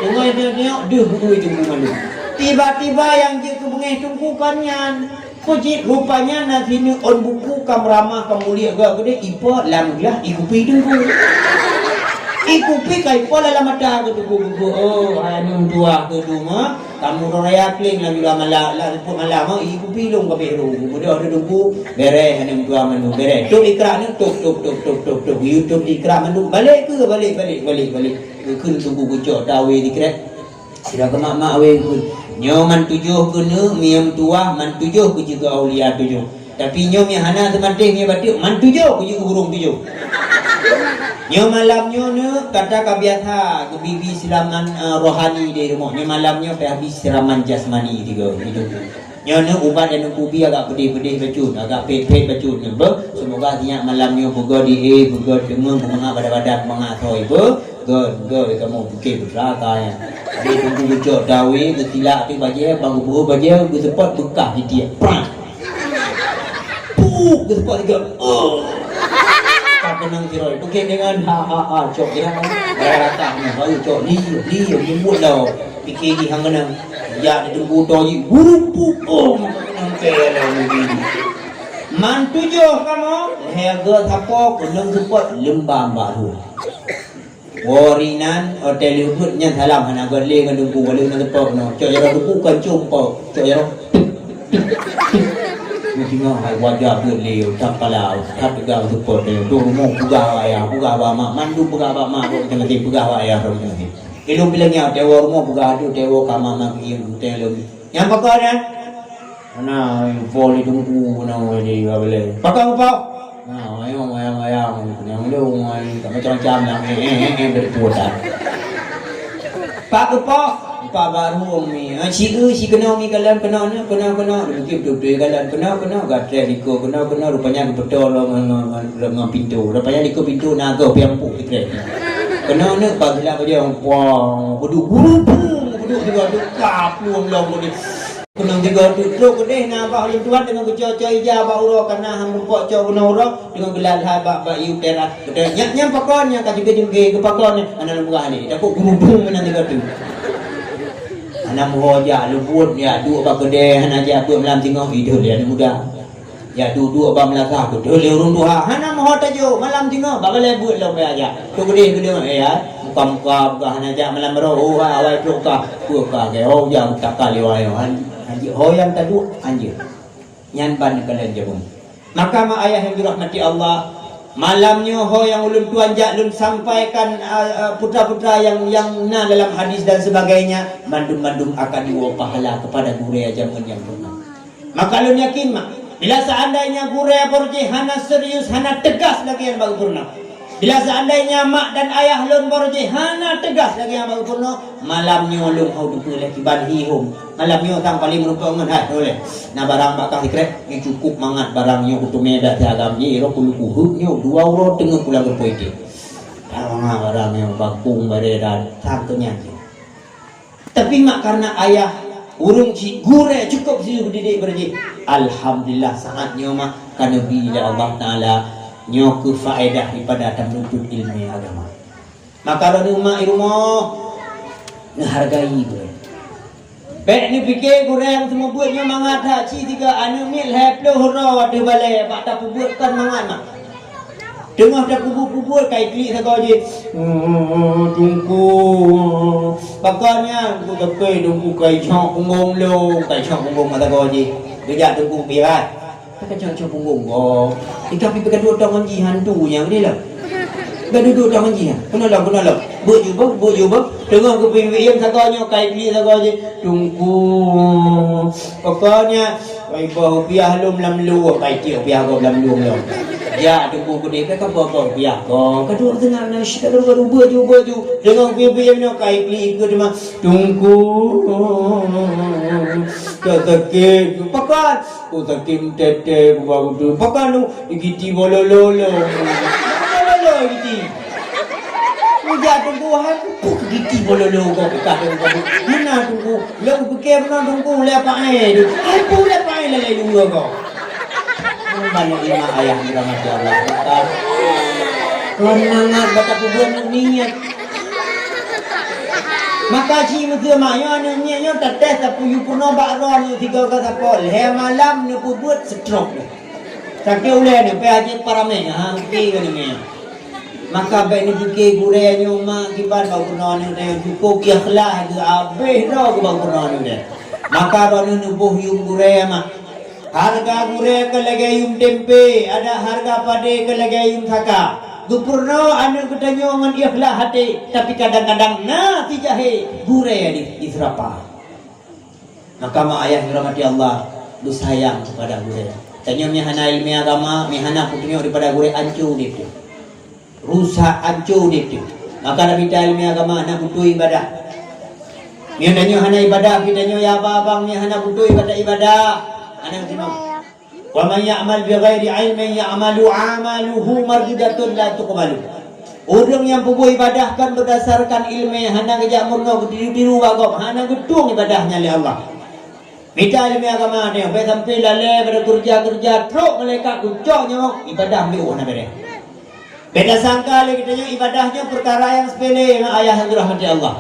Teungoh tengok, deuh buku itu buku mandum. Tiba-tiba yang jeuet keu beungéh teungku kon nyan. Peue cit rupanya na sineuk ôn buku ka meuramah ka muliek gak geude ipo lam glah ikupi teungku. Ikupi ka ipo lam mata geuteungku buku. Oh, aneuk tuah geudu mah. Kamu raya kling lam jula malam, lam seupôt malam mah ikupi lôn ka beh ru. Mudah ada teungku, bereh aneuk tuah manu, bereh. Tok ikra ni, tok, tok, tok, tok, tok, tok. YouTube ikra manu. Balik ke, balik, balik, balik, balik. Keu teungku geucok tawe dikrek. Sira keumak-mak awé kheun, nyoe man tujoh keuneuk miyuem tuwah, man tujoh keu jeuet keu aulia tujoh. Tapi nyoe miyuem hana teumatéh miyuem bateuk, man tujoh keu jeuet keu burông tujoh. Nyoe malam nyoe neuk kata ka biasa geubi-bi seuraman, eh, rohani di rumoh. Nyoe malam nyoe payah bi seuraman jasmani tiga itu. Nyoe neuk ubat dan neuk kubi agak peudeh-peudeh bacut, agak phet-phet bacut neuk. Beuh, semoga sinyak malam nyoe beugöt di éh, beugöt deungon, beumangat badan-badan, beumangat asoi. Beuh, Gon, gon, kamoe pike putra ka nyan. Dia tunggu geucok dawé, geutilak pih bajèe, bang geubuhôi bajèe, geuseupôt beukah jitiek. Prang! Puk! Geuseupôt tiga. Oh! Ka keunong sidroe. Pike deungon ha, ha, ha, cok ya. Rata-rata nyan, baru cok. Li, li, jeumbot dah. Pike jih han keunong. Jak di teungku toh jih. Gurupuk! Oh! Maka keunong teuh lam nanggroe. Man tujoh kamoe, lhèe geuh sapo, keunong seupôt, leumbam bak ruh. Woe ri nan, watèe lheuh beuet nyan salam hana göt lé ngon teungku, walau na teupok nyoe. Cok jaroe teungku kon com po, cok jaroe. Meusingoh hai wajah beuet lé, that pala, that teuga teupok lé. Dong rumoh peugah bak ayah, peugah bak mak, mandum peugah bak mak, dong teunaséh peugah bak ayah, dong teunaséh. Ilôn bileng nyan, teuwoe rumoh peugah, aduh, teuwoe ka mak, mak geuiem, teuwoe lôn. Nyang pakon nyan? Hana, po lé teungku, hana, lé, ka boleh. Pakon, pakon? Nah, ayong, ayang, ayang, ayang, ayang, ayang, tak macam-macam lah, eh, eh, eh, eh, dari puasa. Pak Keupoh, Pak Baru, mi. Ah, si eu, si keunoe, mi, kalon, keunoe, ni, keunoe, keunoe. Mungkin betul-betul kalon, keunoe, keunoe. Gatrek liko, keunoe, keunoe. Rupanya beutôi lo ngon, ngon, ngon, ngon pintu. Rupanya liko pintu, naga, piang pu, gatrek. Keunoe, ni, bak silap aja, wah, beuduk, guru, pung, beuduk juga, tu, kap, luang, luang, beuduk. Keunong tiga tu trok keudeh na bak ulôn tuan deungon geucok-cok ija bak uroe, kana han meurumpok cok keunong uroe deungon geulat-lat bak, bak ié teras. Keutai nyan, nyan pakon nyan ka jeuke-jeuke geupakon nyan, hana lôn peugah lé. Takot geurudong meunan tiga tu. Hana meuho jak lôn buet, jak duek bak keudè, hana jak beuet malam singoh, ideh lé aneuk muda. Jak duek-duek bak meulasah, beutôi lé ureueng tuha. Hana meuho tajok, malam singoh, bak balèe beuet lom bèk jak. Trok keudeh keudeung, eh, ai. Muka-muka peugah hana jak malam baroe, oh, hai, awai trok kah. Peue kah, keu, oh, jak meutakal lé awai, oh, han, han jeuet. Ho nyang taduek, han jeuet. Nyan ban neukalon jameun. Maka mak ayah nyang dirahmati Allah, malam nyoe ho nyang ulôn tuan jak lôn sampaikan, a, a, putra-putra nyang, nyang na dalam hadis dan sebagainya, mandum-mandum akan jiwoe pahala kepada gurèe jameun nyang peurunoe. Maka lôn yakin, mak, bila seandainya gurèe baroe jih hana serius, hana teugas lagèe nyang bak geupeurunoe. Bila seandainya mak dan ayah lôn baroe jih hana teugas lagèe nyang bak geupeurunoe, malam nyoe lôn hana teupeu lé kiban hi hom. Malam nyoe sang paléng meurumpok ngon hai, ulèe. Na barang bak kah sikrek, nyoe cukup mangat barang nyoe kuteumé dak siagam jih, roh kuluku heuek nyoe, dua uroe teungoh pulang geupôi teuh. Mangat barang nyoe bakong baré dan sang keunyan jih. Tapi mak, karena ayah ureueng cit gurèe cukôp siuh didik baroe jih. Alhamdulillah, saat nyoe mak ka neubri lé Allah Taala nyoe keu faedah daripada tamenuntut ilmu agama. Maka droeneuh mak i rumoh, neuhargai gurèe. Bèk neupike gurèe nyang seumeubeuet nyoe mangat that cit sigoe aneuk miet lhèe ploh uroe ateueh balèe bak tapeubeuet kon mangat mak. Teungoh tapeubuet-peubuet ka iklik sagoe jih. Hmm, Teungku. Pakon nyan, Teungku, tapi Teungku ka icok punggong lôn, ka icok punggong mata sagoe jih. Geujak Teungku piah. Ka icok-icok punggong gob. Ika pi ka duek tong ngon jih hantu nyan ni lah. Ka duek tong ngon jih. Keunoe lom, keunoe lom. Beuet ju beuh, beuet ju beuh. Teungoh geupiem-piem sagoe nyoe ka iklik sagoe jih. Teungku. Pakon nyan. Wai boh piah lom lam luwah, pai tiek piah gob lam luwah lom. Jak Teungku keudeh, ka boh-boh piah gob. Ka duek teungoh na, ka duek, ka duek, beuet ju, beuet ju. Teungoh pih-pih nyoe ka iklik ikeu teuma. Teungku. Ka sakét. Pakon? Oh, sakét meutètè, ku bak beutôi. Pakon tu? Igiti bololo lom. Bololo igiti. Meujak Teungku, hai, peue keu giti bololo gob ka Teungku. Hana Teungku. Lôn pike meunan Teungku lé paéh tu. Hai, peue lé paéh lalai dua gob. Banyak lima ayah dirahmati Allah. Maka, kon mangat bak tapeubuet ngon niet. Maka ci meuseu mak nyoe aneuk niet nyoe tates tapuyup peunoh bak droe nyoe sigoe ka sapo. Lhèe malam neupeubeuet stroke. Sakét ulèe nyoe, pih ajeut paramé, ha, pike keu nyoe. Maka bèk neupike gurèe nyoe mak kiban bak peunoh nyoe deh, cukôp ikhlas geuhabéh droe keu bak peunoh nyoe deh. Maka droeneuh neuboh yum gurèe mak. Hareuga gurèe ka lagèe yum tempe, adak hareuga padé ka lagèe yum saka. Geupeurunoe aneuk geutanyoe ngon ikhlas até, tapi kadang-kadang na sijahé gurèe di, di seurapa. Maka mak ayah dirahmati Allah, beusayang kepada gurèe. Tanyoe meuhana ileumèe agama, meuhana peutunyok daripada gurèe, ancô udép teuh. Rusak, ancô udép teuh. Maka na mita ileumèe agama, hana beutôi ibadah. Meutanyoe hana ibadah, tanyoe ya abang, meuhana beutôi ibadah-ibadah. Hana beutôi. Wa man ya'mal bi ghairi ilmin ya'malu amaluhu mardudatun la tuqbalu. Ureuëng nyang peubuet ibadah kon beurdasarkan iéleumé, hana geujak meurunoe geutiru-tiru bak gob, hana geutueng ibadah nyan lé Allah. Mita iéleumé agama nyoe, bèk sampoe lalée bak keureuja-keureuja, trok malaikat geucok nyoe, ibadah miôh hana beureh. Bèk tasangka lé geutanyoe ibadah nyoe peukara nyang seupele, ayah nyang dirahmati Allah.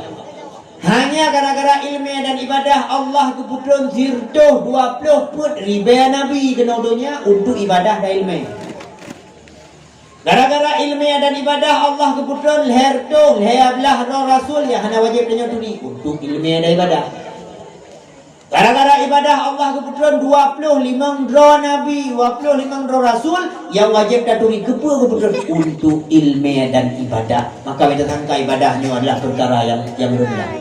Hanya gara-gara iéleumé dan ibadah, Allah geupeutreun sireutôh dua ploh peuet ribèe nabi keunoe donya untuk ibadah dan iéleumé. Gara-gara iéleumé dan ibadah, Allah geupeutreun lhèe reutôh lhèe blaih droe rasul nyang hana wajéb tanyoe turi untuk iéleumé dan ibadah. Gara-gara ibadah, Allah geupeutreun dua ploh limong droe nabi, dua ploh limong droe rasul nyang wajéb taturi. Keupeue geupeutreun? Untuk iéleumé dan ibadah. Maka bèk tasangka ibadah nyoe adalah peukara nyang, nyang reundah.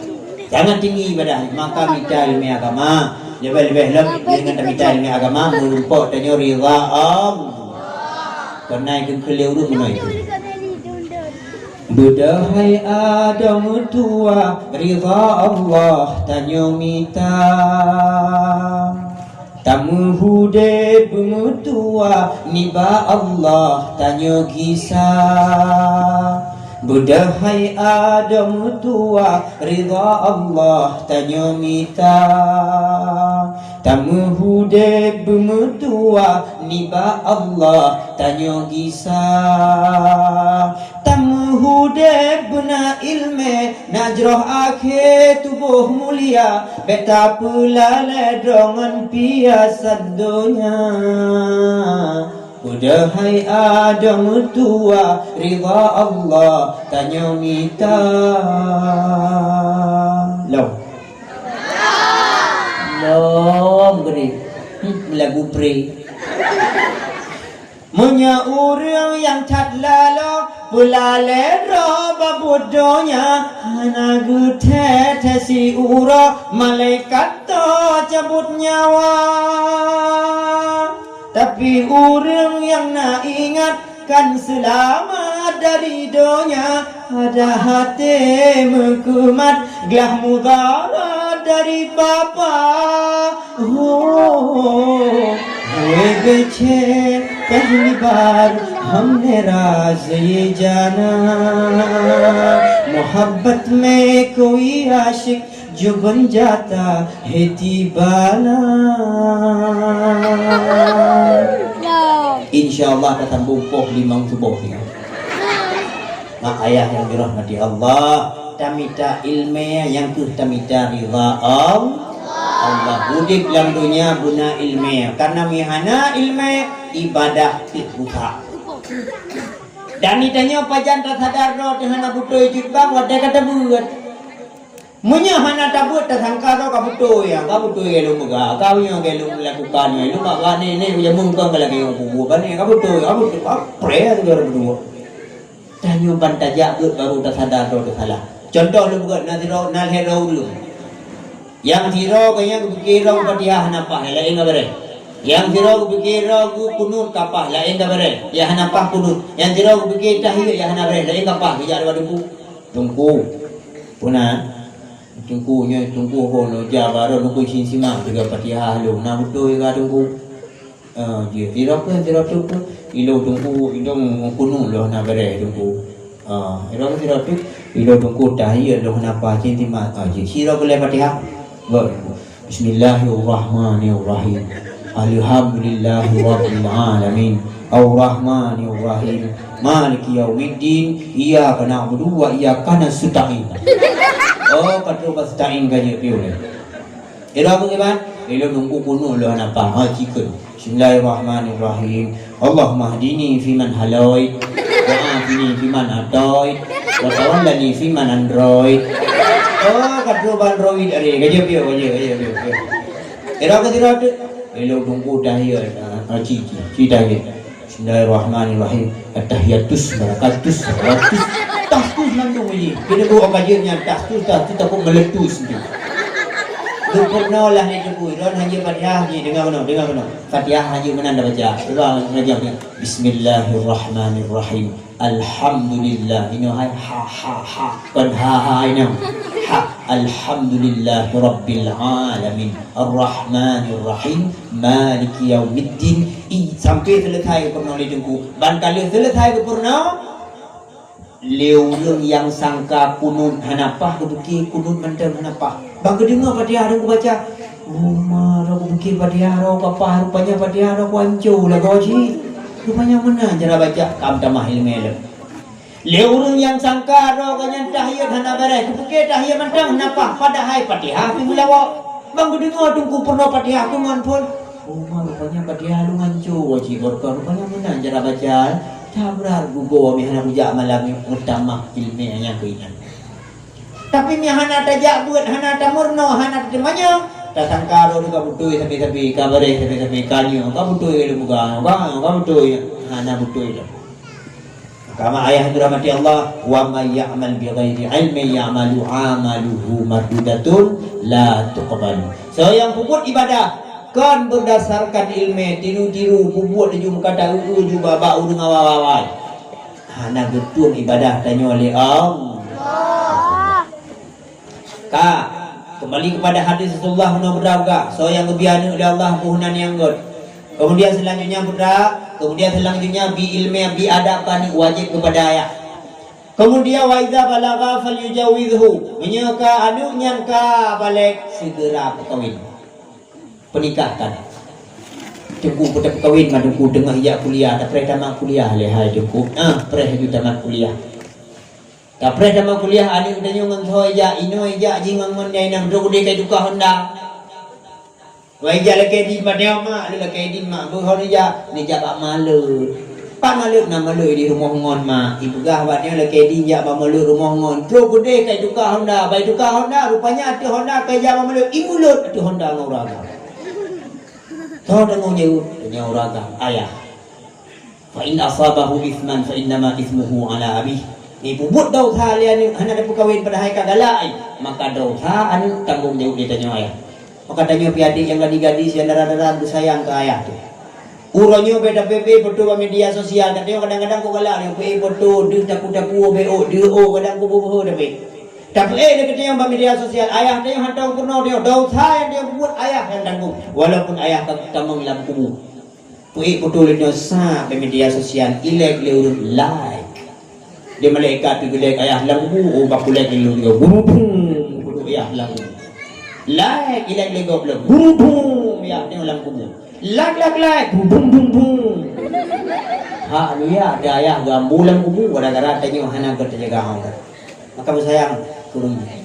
Jangan tinggi ibadah, maka mita iéleumé agama. Leubeh-leubeh lom deungon tamita iéleumé agama, meurumpok tanyoe ridha Allah. Keunae keu keu lé ureuëng meunoe itu. Beudôh hai adoe meutuwa, ridha Allah tanyoe mita. Tamuhudeb beumeutuwa, nibak Allah tanyoe gisa. Beudôh hai adoe meutuwa, ridha Allah tanyoe mita. Tamuhudeb beumeutuwa, nibak Allah tanyoe gisa. Tamuhudeb beuna iéleumé, na jroh akhé tuboh mulia, bèk tapeulalée droe ngon piasan donya. Beudôh hai adoe meutuwa, ridha Allah tanyoe mita. Lom. Lom geude. Hmm, lagu pre. Meunyoe ureuëng nyang that laloe peulalée droe bak buet donya, hana geuthée-thée siuroe malaikat to cabot nyawa. Tapi ureuëng nyang na ingat kan seulamat dari donya, ada até meukeumat glah mudarat dari Bapak. Ho, ho, beucé pehli bar hamne razi jana. Muhabbat me koi asyik Jubon jata heti bala. Insya Allah tasambong poh limong suboh nyoe. Mak ayah nyang dirahmati Allah, tamita iéleumé nyang keuh tamita ridha Allah. Allah udeb lam donya beuna iéleumé, kareuna meuhana iéleumé ibadah pih rusak. Dan di tanyoe pajan tasadar droe teuh hana beutôi jeuet bang watée ka tabeuet. Meunyoe hana tabeuet, tasangka droe ka beutôi, ya, ka beutôi lôn peugah, ka meunyoe lôn lakukan, ya, lôn bak nenek uja mungkang ka lagée ureuëng kubu, bani ka beutôi, ka beutôi, ka preh tu ureuëng berdua. Tanyoe ban tajak beuet baru tasadar droe teusalah. Contoh lôn peugah, na sidroe, na lhée droe ureuëng. Nyang sidroe geuh nyan geupike droe Fatihah hana paih, laén ka beureh. Nyang sidroe geupike droe geuh kunut ka paih, laén ka beureh. Nyang hana paih kunut. Nyang sidroe geupike tahiyat nyang hana beureh, laén ka paih, geujak droe bak teungku. Teungku, peue na? Teungku nyoe, teungku ho lôn jak bak droe, teungku cit simak sigoe Fatihah lôn. Na beutôi ka teungku? Ah, jeuet. Sidroe keuh, sidroe teungku. Ilôn teungku, ilôn kunut lôn hana beureh teungku. Ah, sidroe keuh, sidroe teungku. Ilôn teungku tahiyat lôn hana paih cit simak. Ah, jeuet. Sidroe keuh lhée Fatihah. Baru. Bismillahirrahmanirrahim. Alhamdulillahirabbil alamin. Arrahmanirrahim. Maliki yaumiddin. Iyyaka na'budu wa iyyaka nasta'in. Oh, ka troh bak nasta'in ka jeuet piôh lé. Ilôn bagaimana? Ilôn teungku kunut lôn hana paih. Ha, cikheun. Bismillahirrahmanirrahim. Allahumma hdini fiman hadait, wa afini fiman afait, wa tawallani fiman adait. Oh, ka troh bak Android ari, ka jeuet piôh, ka jeuet, ka jeuet, ka jeuet. Kira ka kira tu. Ilôn teungku tahiyat, ah, ah, ci, ci, ci tahiyat. Bismillahirrahmanirrahim. At-tahiyatus barakatus salawatut. Tahtus mandum ji. Kita bawa kajian nyan tahtus, tahtus takut meletus tu. Geupeureunoe lah ni teungku, droen hana Fatihah ji, deungoe keunoe, deungoe keunoe. Fatihah hana meunan tabaca. Cuba baca, Bismillahirrahmanirrahim. Alhamdulillah. Inoe hai ha, ha, ha. Kon ha, ha inoe. Ha. Alhamdulillahirabbil alamin. Arrahmanirrahim. Maliki yaumiddin. I, sampai selesai geupeureunoe lé teungku. Ban ka lheueh selesai geupeureunoe, Lé ureuëng nyang sangka kunut hana paih, geupike kunut mantong hana paih. Ban geudeungoe Fatihah dong geubaca, "Uma, roh geupike Fatihah roh ka paih, rupanya Fatihah roh kuanco lagoe jih. Rupanya meunan cara baca, kam tamah iéleumé lom." Lé ureuëng nyang sangka droe gobnyan tahiyat hana beureh, geupike tahiyat mantong hana paih, padahai Fatihah pih meulawok. Ban geudeungoe teungku peurunoe Fatihah keu ngon phon, "Uma, rupanya Fatihah lôn anco, wajib beureukat, rupanya meunan cara baca." Tabrat gugoe mi hana kujak malam nyoe meutamah iéleumé nyang keuinan. Tapi mi hana tajak beuet, hana tameurunoe, hana tateumanyong, tasangka droe ka beutôi sabe-sabe, ka beureh sabe-sabe, ka nyoe ka beutôi lom, ka, ka beutôi, hana beutôi lom. Kama ayah dirahmati Allah, "Wa may ya'mal bi ghairi ilmin ya'malu amaluhu mardudatun la tuqbalu." Soe nyang peubuet ibadah kon beurdasarkan iéleumé, tiru-tiru, peubuet laju meukatai eu-eu ju bak, bak ureuëng awai-awai, hana geutueng ibadah tanyoe lé Allah. Ka, keumbali keupada hadis Rasulullah meunoe beudauga, soe nyang geubri aneuëk lé Allah boh nan nyang gét. Keumudian seulanjutnya putra, keumudian seulanjutnya bi iéleumé, bi adab keu aneuëk wajéb keupada ayah. Keumudian wa idza balagha falyujawizhu, meunyoe ka aneuëk nyan ka balek, segera peukawen. Peunikahkan. Teungku peuteupeukawén ma teungku teungoh ijak kuliah, tapreh tamat kuliah lé hai teungku. Ah, preh laju tamat kuliah. Tapreh tamat kuliah, aneuëk geutanyoe ngon soe ijak, inoe ijak, jih ngon ngon nyang inong, trok udeh ka ituka honda. Wai ijak lakée dinh, padahai mak lé lakée dinh mak, beuhon ijak, neujak bak maleuet. Pat maleuet na maleuet di rumoh ngon mak, ipeugah bak nyoe lakée dinh jak bak maleuet rumoh ngon. Trok udeh ka ituka honda, bai tuka honda, rupanya ateueh honda ka ijak bak maleuet, imulot ateueh honda ngon ureuëng agam. Soe tanggong jaweueb? Tanyoe ureuëng agam, ayah. Fa in asabahu itsman fa innama itsmuhu ala abih. Ipeubuet desya lé aneuëk hana tapeukawén padahai ka galak, ai, maka desya aneuëk tanggong jaweueb lé tanyoe ayah. Maka tanyoe pih adék nyang gadis-gadis nyang dara-dara beusayang keu ayah teuh. Uroe nyoe bèk tapeuék-peuék foto bak media sosial, tanyoe kadang-kadang kok galak nyoe peuék foto deuh taku-taku, bèk ôk deuh ôk, kadang kok beuhe tapeuék. Tapeuék lé geutanyoe bak media sosial, ayah tanyoe hantom peurunoe tanyoe, desya nyang tanyoe peubuet ayah nyang tanggong, walaupun ayah ka tamong lam kubu. Peuék foto lé nyoe sa bak media sosial, ilèe lé ureuëng, like. Di malaikat pih geulek ayah lam kubu, oh, bakulek lé lôn, gurudung, gurudung ayah lam kubu. Like, ilèe lé gob lom, gurudung, ayah nyoe lam kubu. Like, like, like, gurudung, dung, dung. Hak luya ada ayah geuambu lam kubu, gara-gara tanyoe hana geutanyoe jaga hong. Maka beusayang keu ureuëng nyan.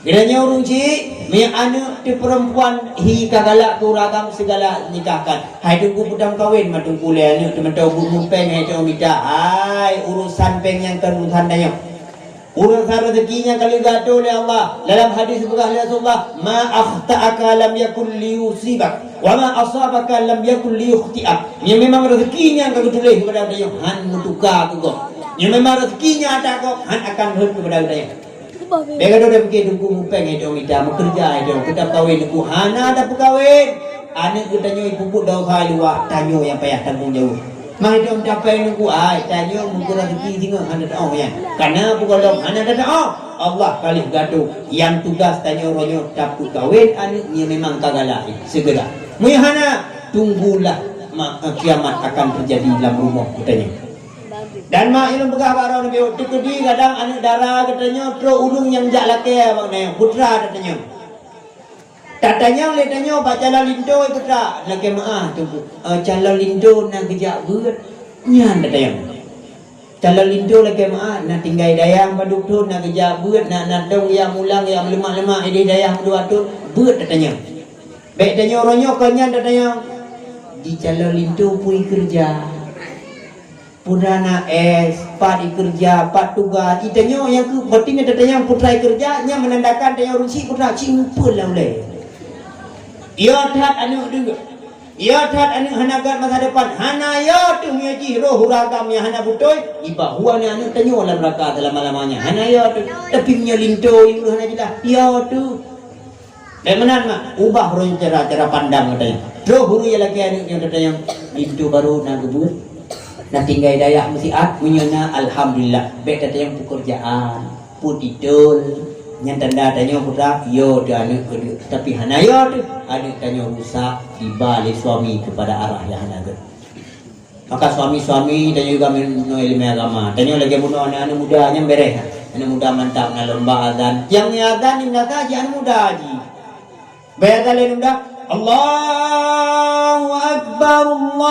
Geutanyoe ureuëng chik, meunyoe aneuëk teuh peurempuan hi ka galak keu ureuëng agam, segala nikahkan. Hai teungku peue tameukawen ma teungku lé aneuëk teuh mantong buet mupéng hai teungku mita. Hai, urusan péng nyan kon urusan tanyoe. Urusan rezeki nyan ka lheueh geuatur lé Allah. Dalam hadis peugah lé Rasulullah, "Ma akhta'aka lam yakun liyusibak, wa ma asabaka lam yakun liyukhti'ak." Nyan memang rezeki nyan ka geutuléh keupada geutanyoe, han meutuka keu gob. Nyan memang rezeki nyan ata gob, han akan rhot keupada geutanyoe. Bèk gadôh tapike teungku mupéng hai teungku mita, meukeureuja hai teungku, peue tameukawen teungku, hana tapeukawén. Aneuëk geutanyoe ipeubuet desya luwa, tanyoe nyang payah tanggong jaweueb. Mah hai teungku mita, payah teungku, ai, tanyoe meukeureuja rezeki singoh hana taoh nyan. Kana peue gohlom hana taoh. Allah ka lheueh geuatur, nyang tugas tanyoe uroe nyoe tapeukawén aneuëk nyang memang ka galak, segera. Meunyoe hana, tunggulah ma-, kiamat akan teujadi lam rumoh geutanyoe. Dan mak ilôn peugah bak droeneuh, teukeudi kadang aneuëk dara geutanyoe trok ureuëng nyang jak lakée bak nyoe, putra geutanyoe. Tatanyong lé tanyoe bak calon linto, putra, lakée meuáh teungku. Eh, calon linto na geujak beuet, nyan tatanyong. Calon linto lakée meuáh, na tinggai dayah padub thon, na geujak beuet, na, na tông jak mulang, jak meuleumah-leumah idéh dayah meudua thon, beuet tatanyong. Bèk tanyoe uroe nyoe kon nyan tatanyong. Di calon linto peue ikeureuja? Putra na S, pat ikeureuja, pat tugas. Itanyoe nyang keu, berarti nyan tatanyong putra ikeureuja, nyan menandakan tanyoe ureuëng chik putra chik muphom lam ulèe. Yo that aneuëk deuh. Yo that aneuëk hana gét masa depan. Hana yo teuh meunyoe jih roh ureuëng agam nyang hana beutôi, iba huwa nyan aneuëk tanyoe lam neuraka selama-lamanya. Hana yo teuh. Tapi meunyoe linto ureuëng hana jeulaih, yo teuh. Bèk meunan mak, ubah uroe nyoe cara, cara pandang geutanyoe. Troh ureuëng nyang lakée aneuëk nyoe tatanyong, linto barô na geubeuet, na tinggai dayah meusiat, meunyoe na alhamdulillah. Bèk tatanyong peukeurjaan, peutitol, nyan tanda tanyoe putra, yo teuh aneuëk keuneuk. Tapi hana yo teuh, aneuëk tanyoe rusak, iba lé suami keupada arah nyang hana gét. Maka suami-suami tanyoe juga meurunoe ileumèe agama. Tanyoe lagèe bunoe aneuk-aneuk muda nyan bèrèh. Aneuk muda mantap na lomba azan. Nyang azan di meunasah jih aneuk muda jih. Bèk azan lé aneuk muda. Allahu Akbar, Allahu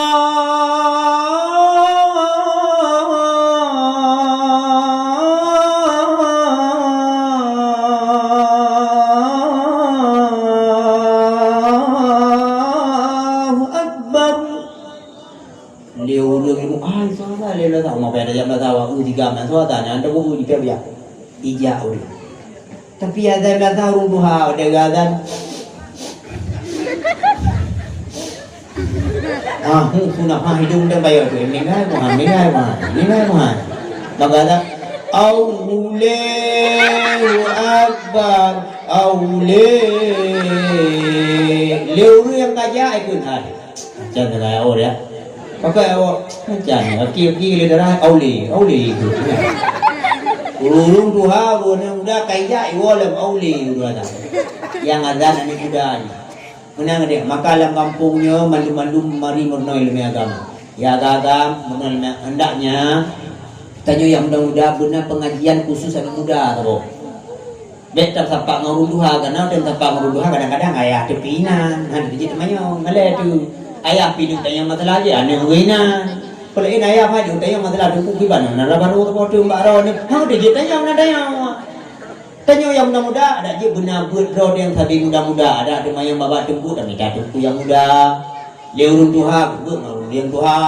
Akbar. Lé ureueng ilmu, ai, suara lé Lazar. Maka ada yang Lazar, wah, uh, tiga man suara, nyan ada buku di pihak dia. Ijak ureueng. Tapi ada Lazar ureueng duha, ada Lazar. Ah, hu, sunah, ha, hidung dan bayar tu. Minai Muhammad, minai Muhammad, minai Muhammad. Maka ada, Allahu Akbar, Allahu. Lé ureueng nyang kajak ikut hai. Macam tu lah, oh, ya. Pakai awak macam ni. Aki-aki le darah, auli, auli tu. Ureueng tuha, ureueng muda, kaya iwa lam auli, ureueng ada. Yang azan anak muda ni. Menang dia. Maka lam kampung nyo, mandum-mandum mari meurunoe ileumèe agama. Ya agam, meurunoe ileumèe. Hendaknya, tanyoe yang muda-muda, beuna pengajian khusus anak muda, tau. Bèk tasapat ngon ureueng tuha, karena tasapat ngon ureueng tuha kadang-kadang ayah teupinan, hana jeuet teumanyong, malèe tu. Ayah pih tanyong masalah jih, aneuk inan. Peulaén ayah maju tanyong masalah teungku kiban, na raba ru teupotong bak droeneuh, hana jeuet tanyong, na tanyong. Tanyoe nyang muda-muda, adak jeuet beuna beuet droe nyang sabe muda-muda, adak teumanyong bak teungku, tamita teungku nyang muda. Lé ureueng tuha, geubeuet ngon ureueng tuha.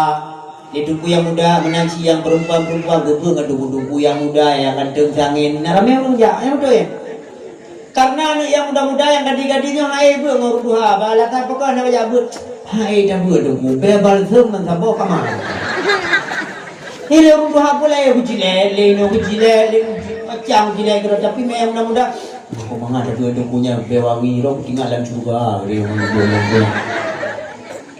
Lé teungku nyang muda, meunan cit nyang peurempuan-peurempuan, geubeuet ngon teungku-teungku nyang muda, nyang ganteng sangen. Na ramé ureueng jak, nyang beutôi. Karena aneuk nyang muda-muda, nyang gadis-gadis nyoe hana beuet ngon ureueng tuha. Bak alasan peue keuh hana jak beuet? Hana tabeuet teungku, bèe balsem ban saboh kama. Lé ureueng tuha pula, eh, beujilet, lé nyoe beujilet, lé macam jilet keudroe, tapi meunan nyang muda-muda. Aku mangat tabeuet teungku nyan, bèe wangi, roh tinggai lam syeuruga, lé wangi, lé wangi.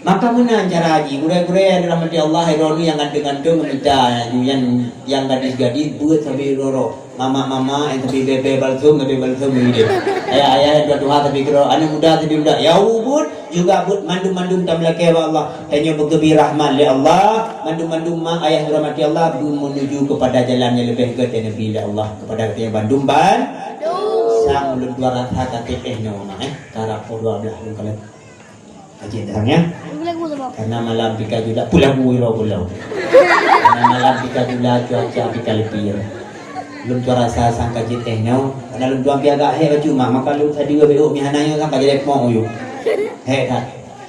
Maka meunan cara jih, gurèe-gurèe nyang dirahmati Allah, droeneuh nyang ganteng-ganteng meumita, nyang, nyang gadis-gadis beuet sabe roro. Mama-mama nyang sabe bèe-bèe balsem, sabe balsem udép. Ayah-ayah nyang tuha-tuha sabe keudroe, aneuk muda sabe muda. Ya ubit, juga beuet mandum-mandum tameulakèe bak Allah. Tanyoe beugeubri rahmat lé Allah, mandum-mandum mak ayah dirahmati Allah, beumeunuju kepada jalan nyang leubeh gèt nyang neubri lé Allah kepada geutanyoe bandum ban. Sang ulôn dua rasa ka trép eh nyoe, eh. Karab poh dua belas lôn kalon. Aji datang ya. Lagu-lagu tu, Bang. Karena malam pika jula, pulagu iro pulau. Karena malam pika jula, cuaca pika lepi. Lôn tuan rasa sangka jiteh nyoe. Karena lôn tuan piagak hek baju mak, maka lôn tadi dua beuk mie hana nyoe sangka jadi pong uyu. Hek that.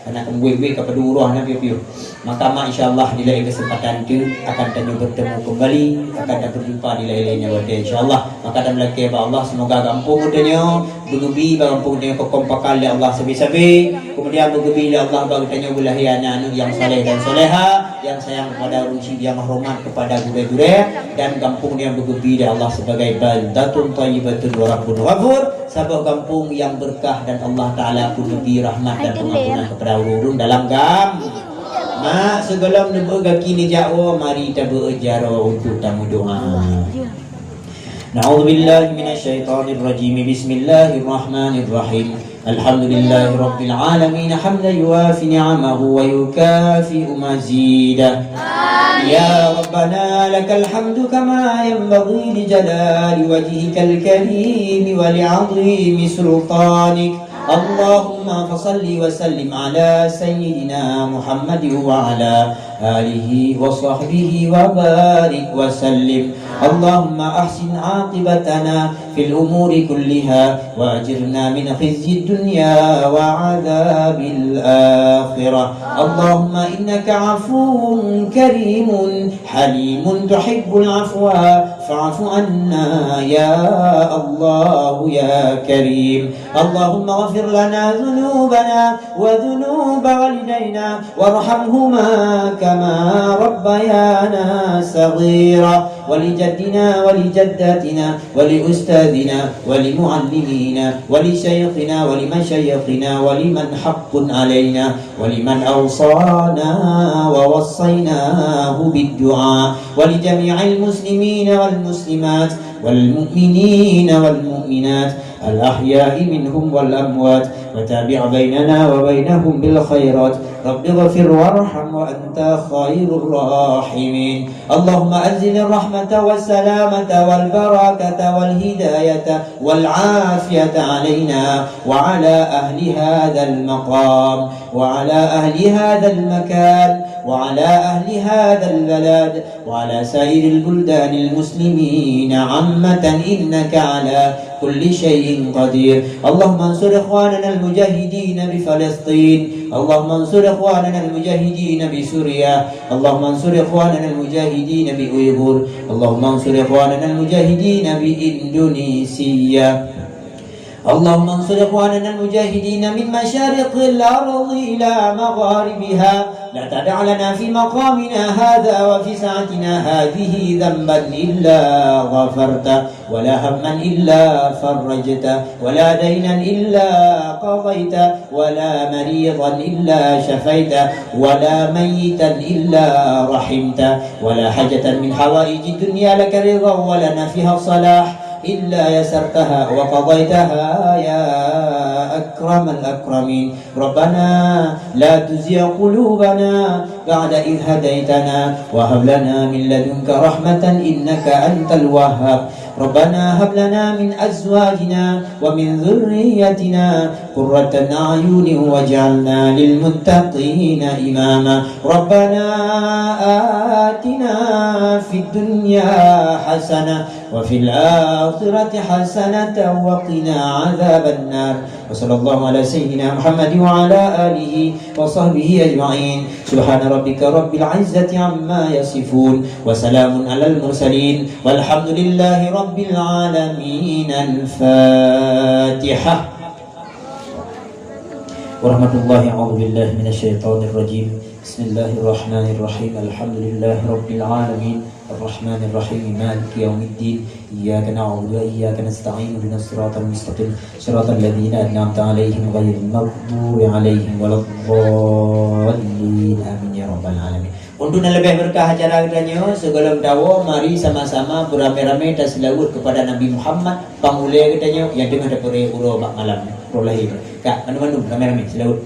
Karena kembuik-buik ka padu uroh na piu-piu. Maka mak insyaallah di lain kesempatan tu akan tanyoe bertemu kembali, akan dan berjumpa di lain-lainnya waktu insyaallah. Maka dan melakèe bak Allah semoga gampông geutanyoe beugeubri bak gampông tanyoe kekompakan lé Allah sabe-sabe. Kemudian beugeubri lé Allah bak geutanyoe beulahé aneuk-aneuk nyang saleh dan salehah, nyang sayang kepada ureueng syik, nyang hormat kepada gurèe-gurèe, dan gampông tanyoe beugeubri lé Allah sebagai baldatun thayyibatun wa rabbun ghafur, saboh gampông nyang beureukat dan Allah Taala peuneubri rahmat dan peungampunan kepada ureueng-ureueng dalam gam. Mak, sigohlom neubeuet gaki neujak woe, mari tabeuet jaroe untuk tameudoa. أعوذ بالله من الشيطان الرجيم. بسم الله الرحمن الرحيم. الحمد لله رب العالمين، حمدا يوافي نعمه ويكافئ مزيده. يا ربنا لك الحمد كما ينبغي لجلال وجهك الكريم ولعظيم سلطانك. اللهم فصل وسلم على سيدنا محمد وعلى آله وصحبه وبارك وسلم. اللهم أحسن عاقبتنا في الأمور كلها وأجرنا من خزي الدنيا وعذاب الآخرة. اللهم إنك عفو كريم حليم تحب العفو فاعف عنا يا الله يا كريم. اللهم اغفر لنا ذنوبنا وذنوب والدينا وارحمهما كما ربيانا صغيرا، ولجدنا ولجداتنا ولأستاذنا ولمعلمينا ولشيخنا ولمشايخنا ولمن حق علينا ولمن أوصانا ووصيناه بالدعاء ولجميع المسلمين والمسلمات والمؤمنين والمؤمنات الأحياء منهم والأموات، وتابع بيننا وبينهم بالخيرات. رب اغفر وارحم وأنت خير الراحمين. اللهم أنزل الرحمة والسلامة والبركة والهداية والعافية علينا وعلى أهل هذا المقام وعلى أهل هذا المكان وعلى أهل هذا البلد وعلى سائر البلدان المسلمين عامة، إنك على كل شيء قدير. اللهم انصر إخواننا المجاهدين بفلسطين. اللهم انصر إخواننا المجاهدين بسوريا. اللهم انصر إخواننا المجاهدين بأويغور. اللهم انصر إخواننا المجاهدين بإندونيسيا. اللهم انصر إخواننا المجاهدين من مشارق الأرض إلى مغاربها. لا تدع لنا في مقامنا هذا وفي ساعتنا هذه ذنبا إلا غفرته، ولا هما إلا فرجته، ولا دينا إلا قضيته، ولا مريضا إلا شفيته، ولا ميتا إلا رحمته، ولا حاجة من حوائج الدنيا لك رضا ولنا فيها صلاح إلا يسرتها وقضيتها يا أكرم الأكرمين. ربنا لا تزغ قلوبنا بعد إذ هديتنا وهب لنا من لدنك رحمة إنك أنت الوهاب. ربنا هب لنا من أزواجنا ومن ذريتنا قرة أعين واجعلنا للمتقين إماما. ربنا آتنا في الدنيا حسنة وفي الآخرة حسنة وقنا عذاب النار. وصلى الله على سيدنا محمد وعلى آله وصحبه أجمعين. سبحان ربك رب العزة عما يصفون. وسلام على المرسلين. والحمد لله رب العالمين. الفاتحة. ورحمة الله، أعوذ بالله من الشيطان الرجيم. بسم الله الرحمن الرحيم. الحمد لله رب العالمين. الرحمن الرحيم. مالك يوم الدين. إياك نعبد وإياك نستعين. اهدنا الصراط المستقيم. صراط الذين أنعمت عليهم غير المغضوب عليهم ولا الضالين. آمين يا رب العالمين. Untuk nyang leubeh beureukat acara geutanyoe, sigohlom tawoe, mari sama-sama beuramé-ramé taseulaweuet keupada Nabi Muhammad, pangulée geutanyoe nyang teungoh tapeurée uroe bak malam, uroe lahé. Ka, mandum-mandum ramé-ramé seulaweuet.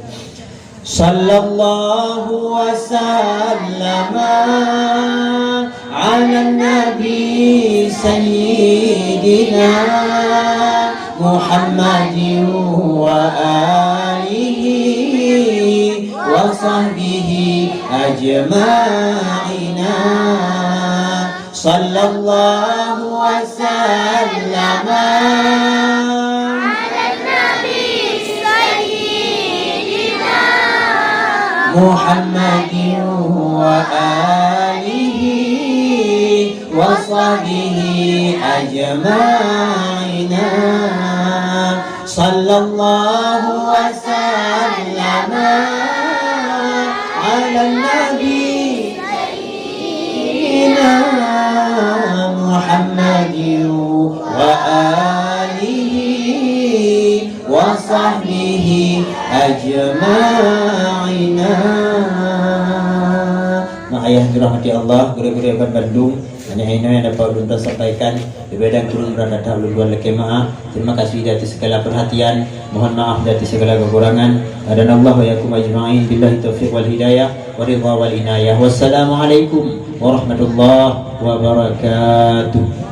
صلى الله وسلم على النبي سيدنا محمد وآله وصحبه أجمعين. صلى الله وسلم على النبي سيدنا محمد وآله وصحبه أجمعين. صلى الله وسلم على النبي سيدنا محمد وآله وصحبه أجمعين. Mak ayah dirahmati Allah, gurée-gurée ban bandum, hanya inoe nyang dapat ulôn sampaikan. Leubeh dan kureueng brat that ulôn tuan lakée meu'ah. Terima kasih di atas segala perhatian. Mohon maaf di atas segala kekurangan. Hadanallahu wa iyyakum ajma'in. Billahi taufiq wal hidayah, wa ridha wal inayah. Wassalamualaikum warahmatullahi wabarakatuh.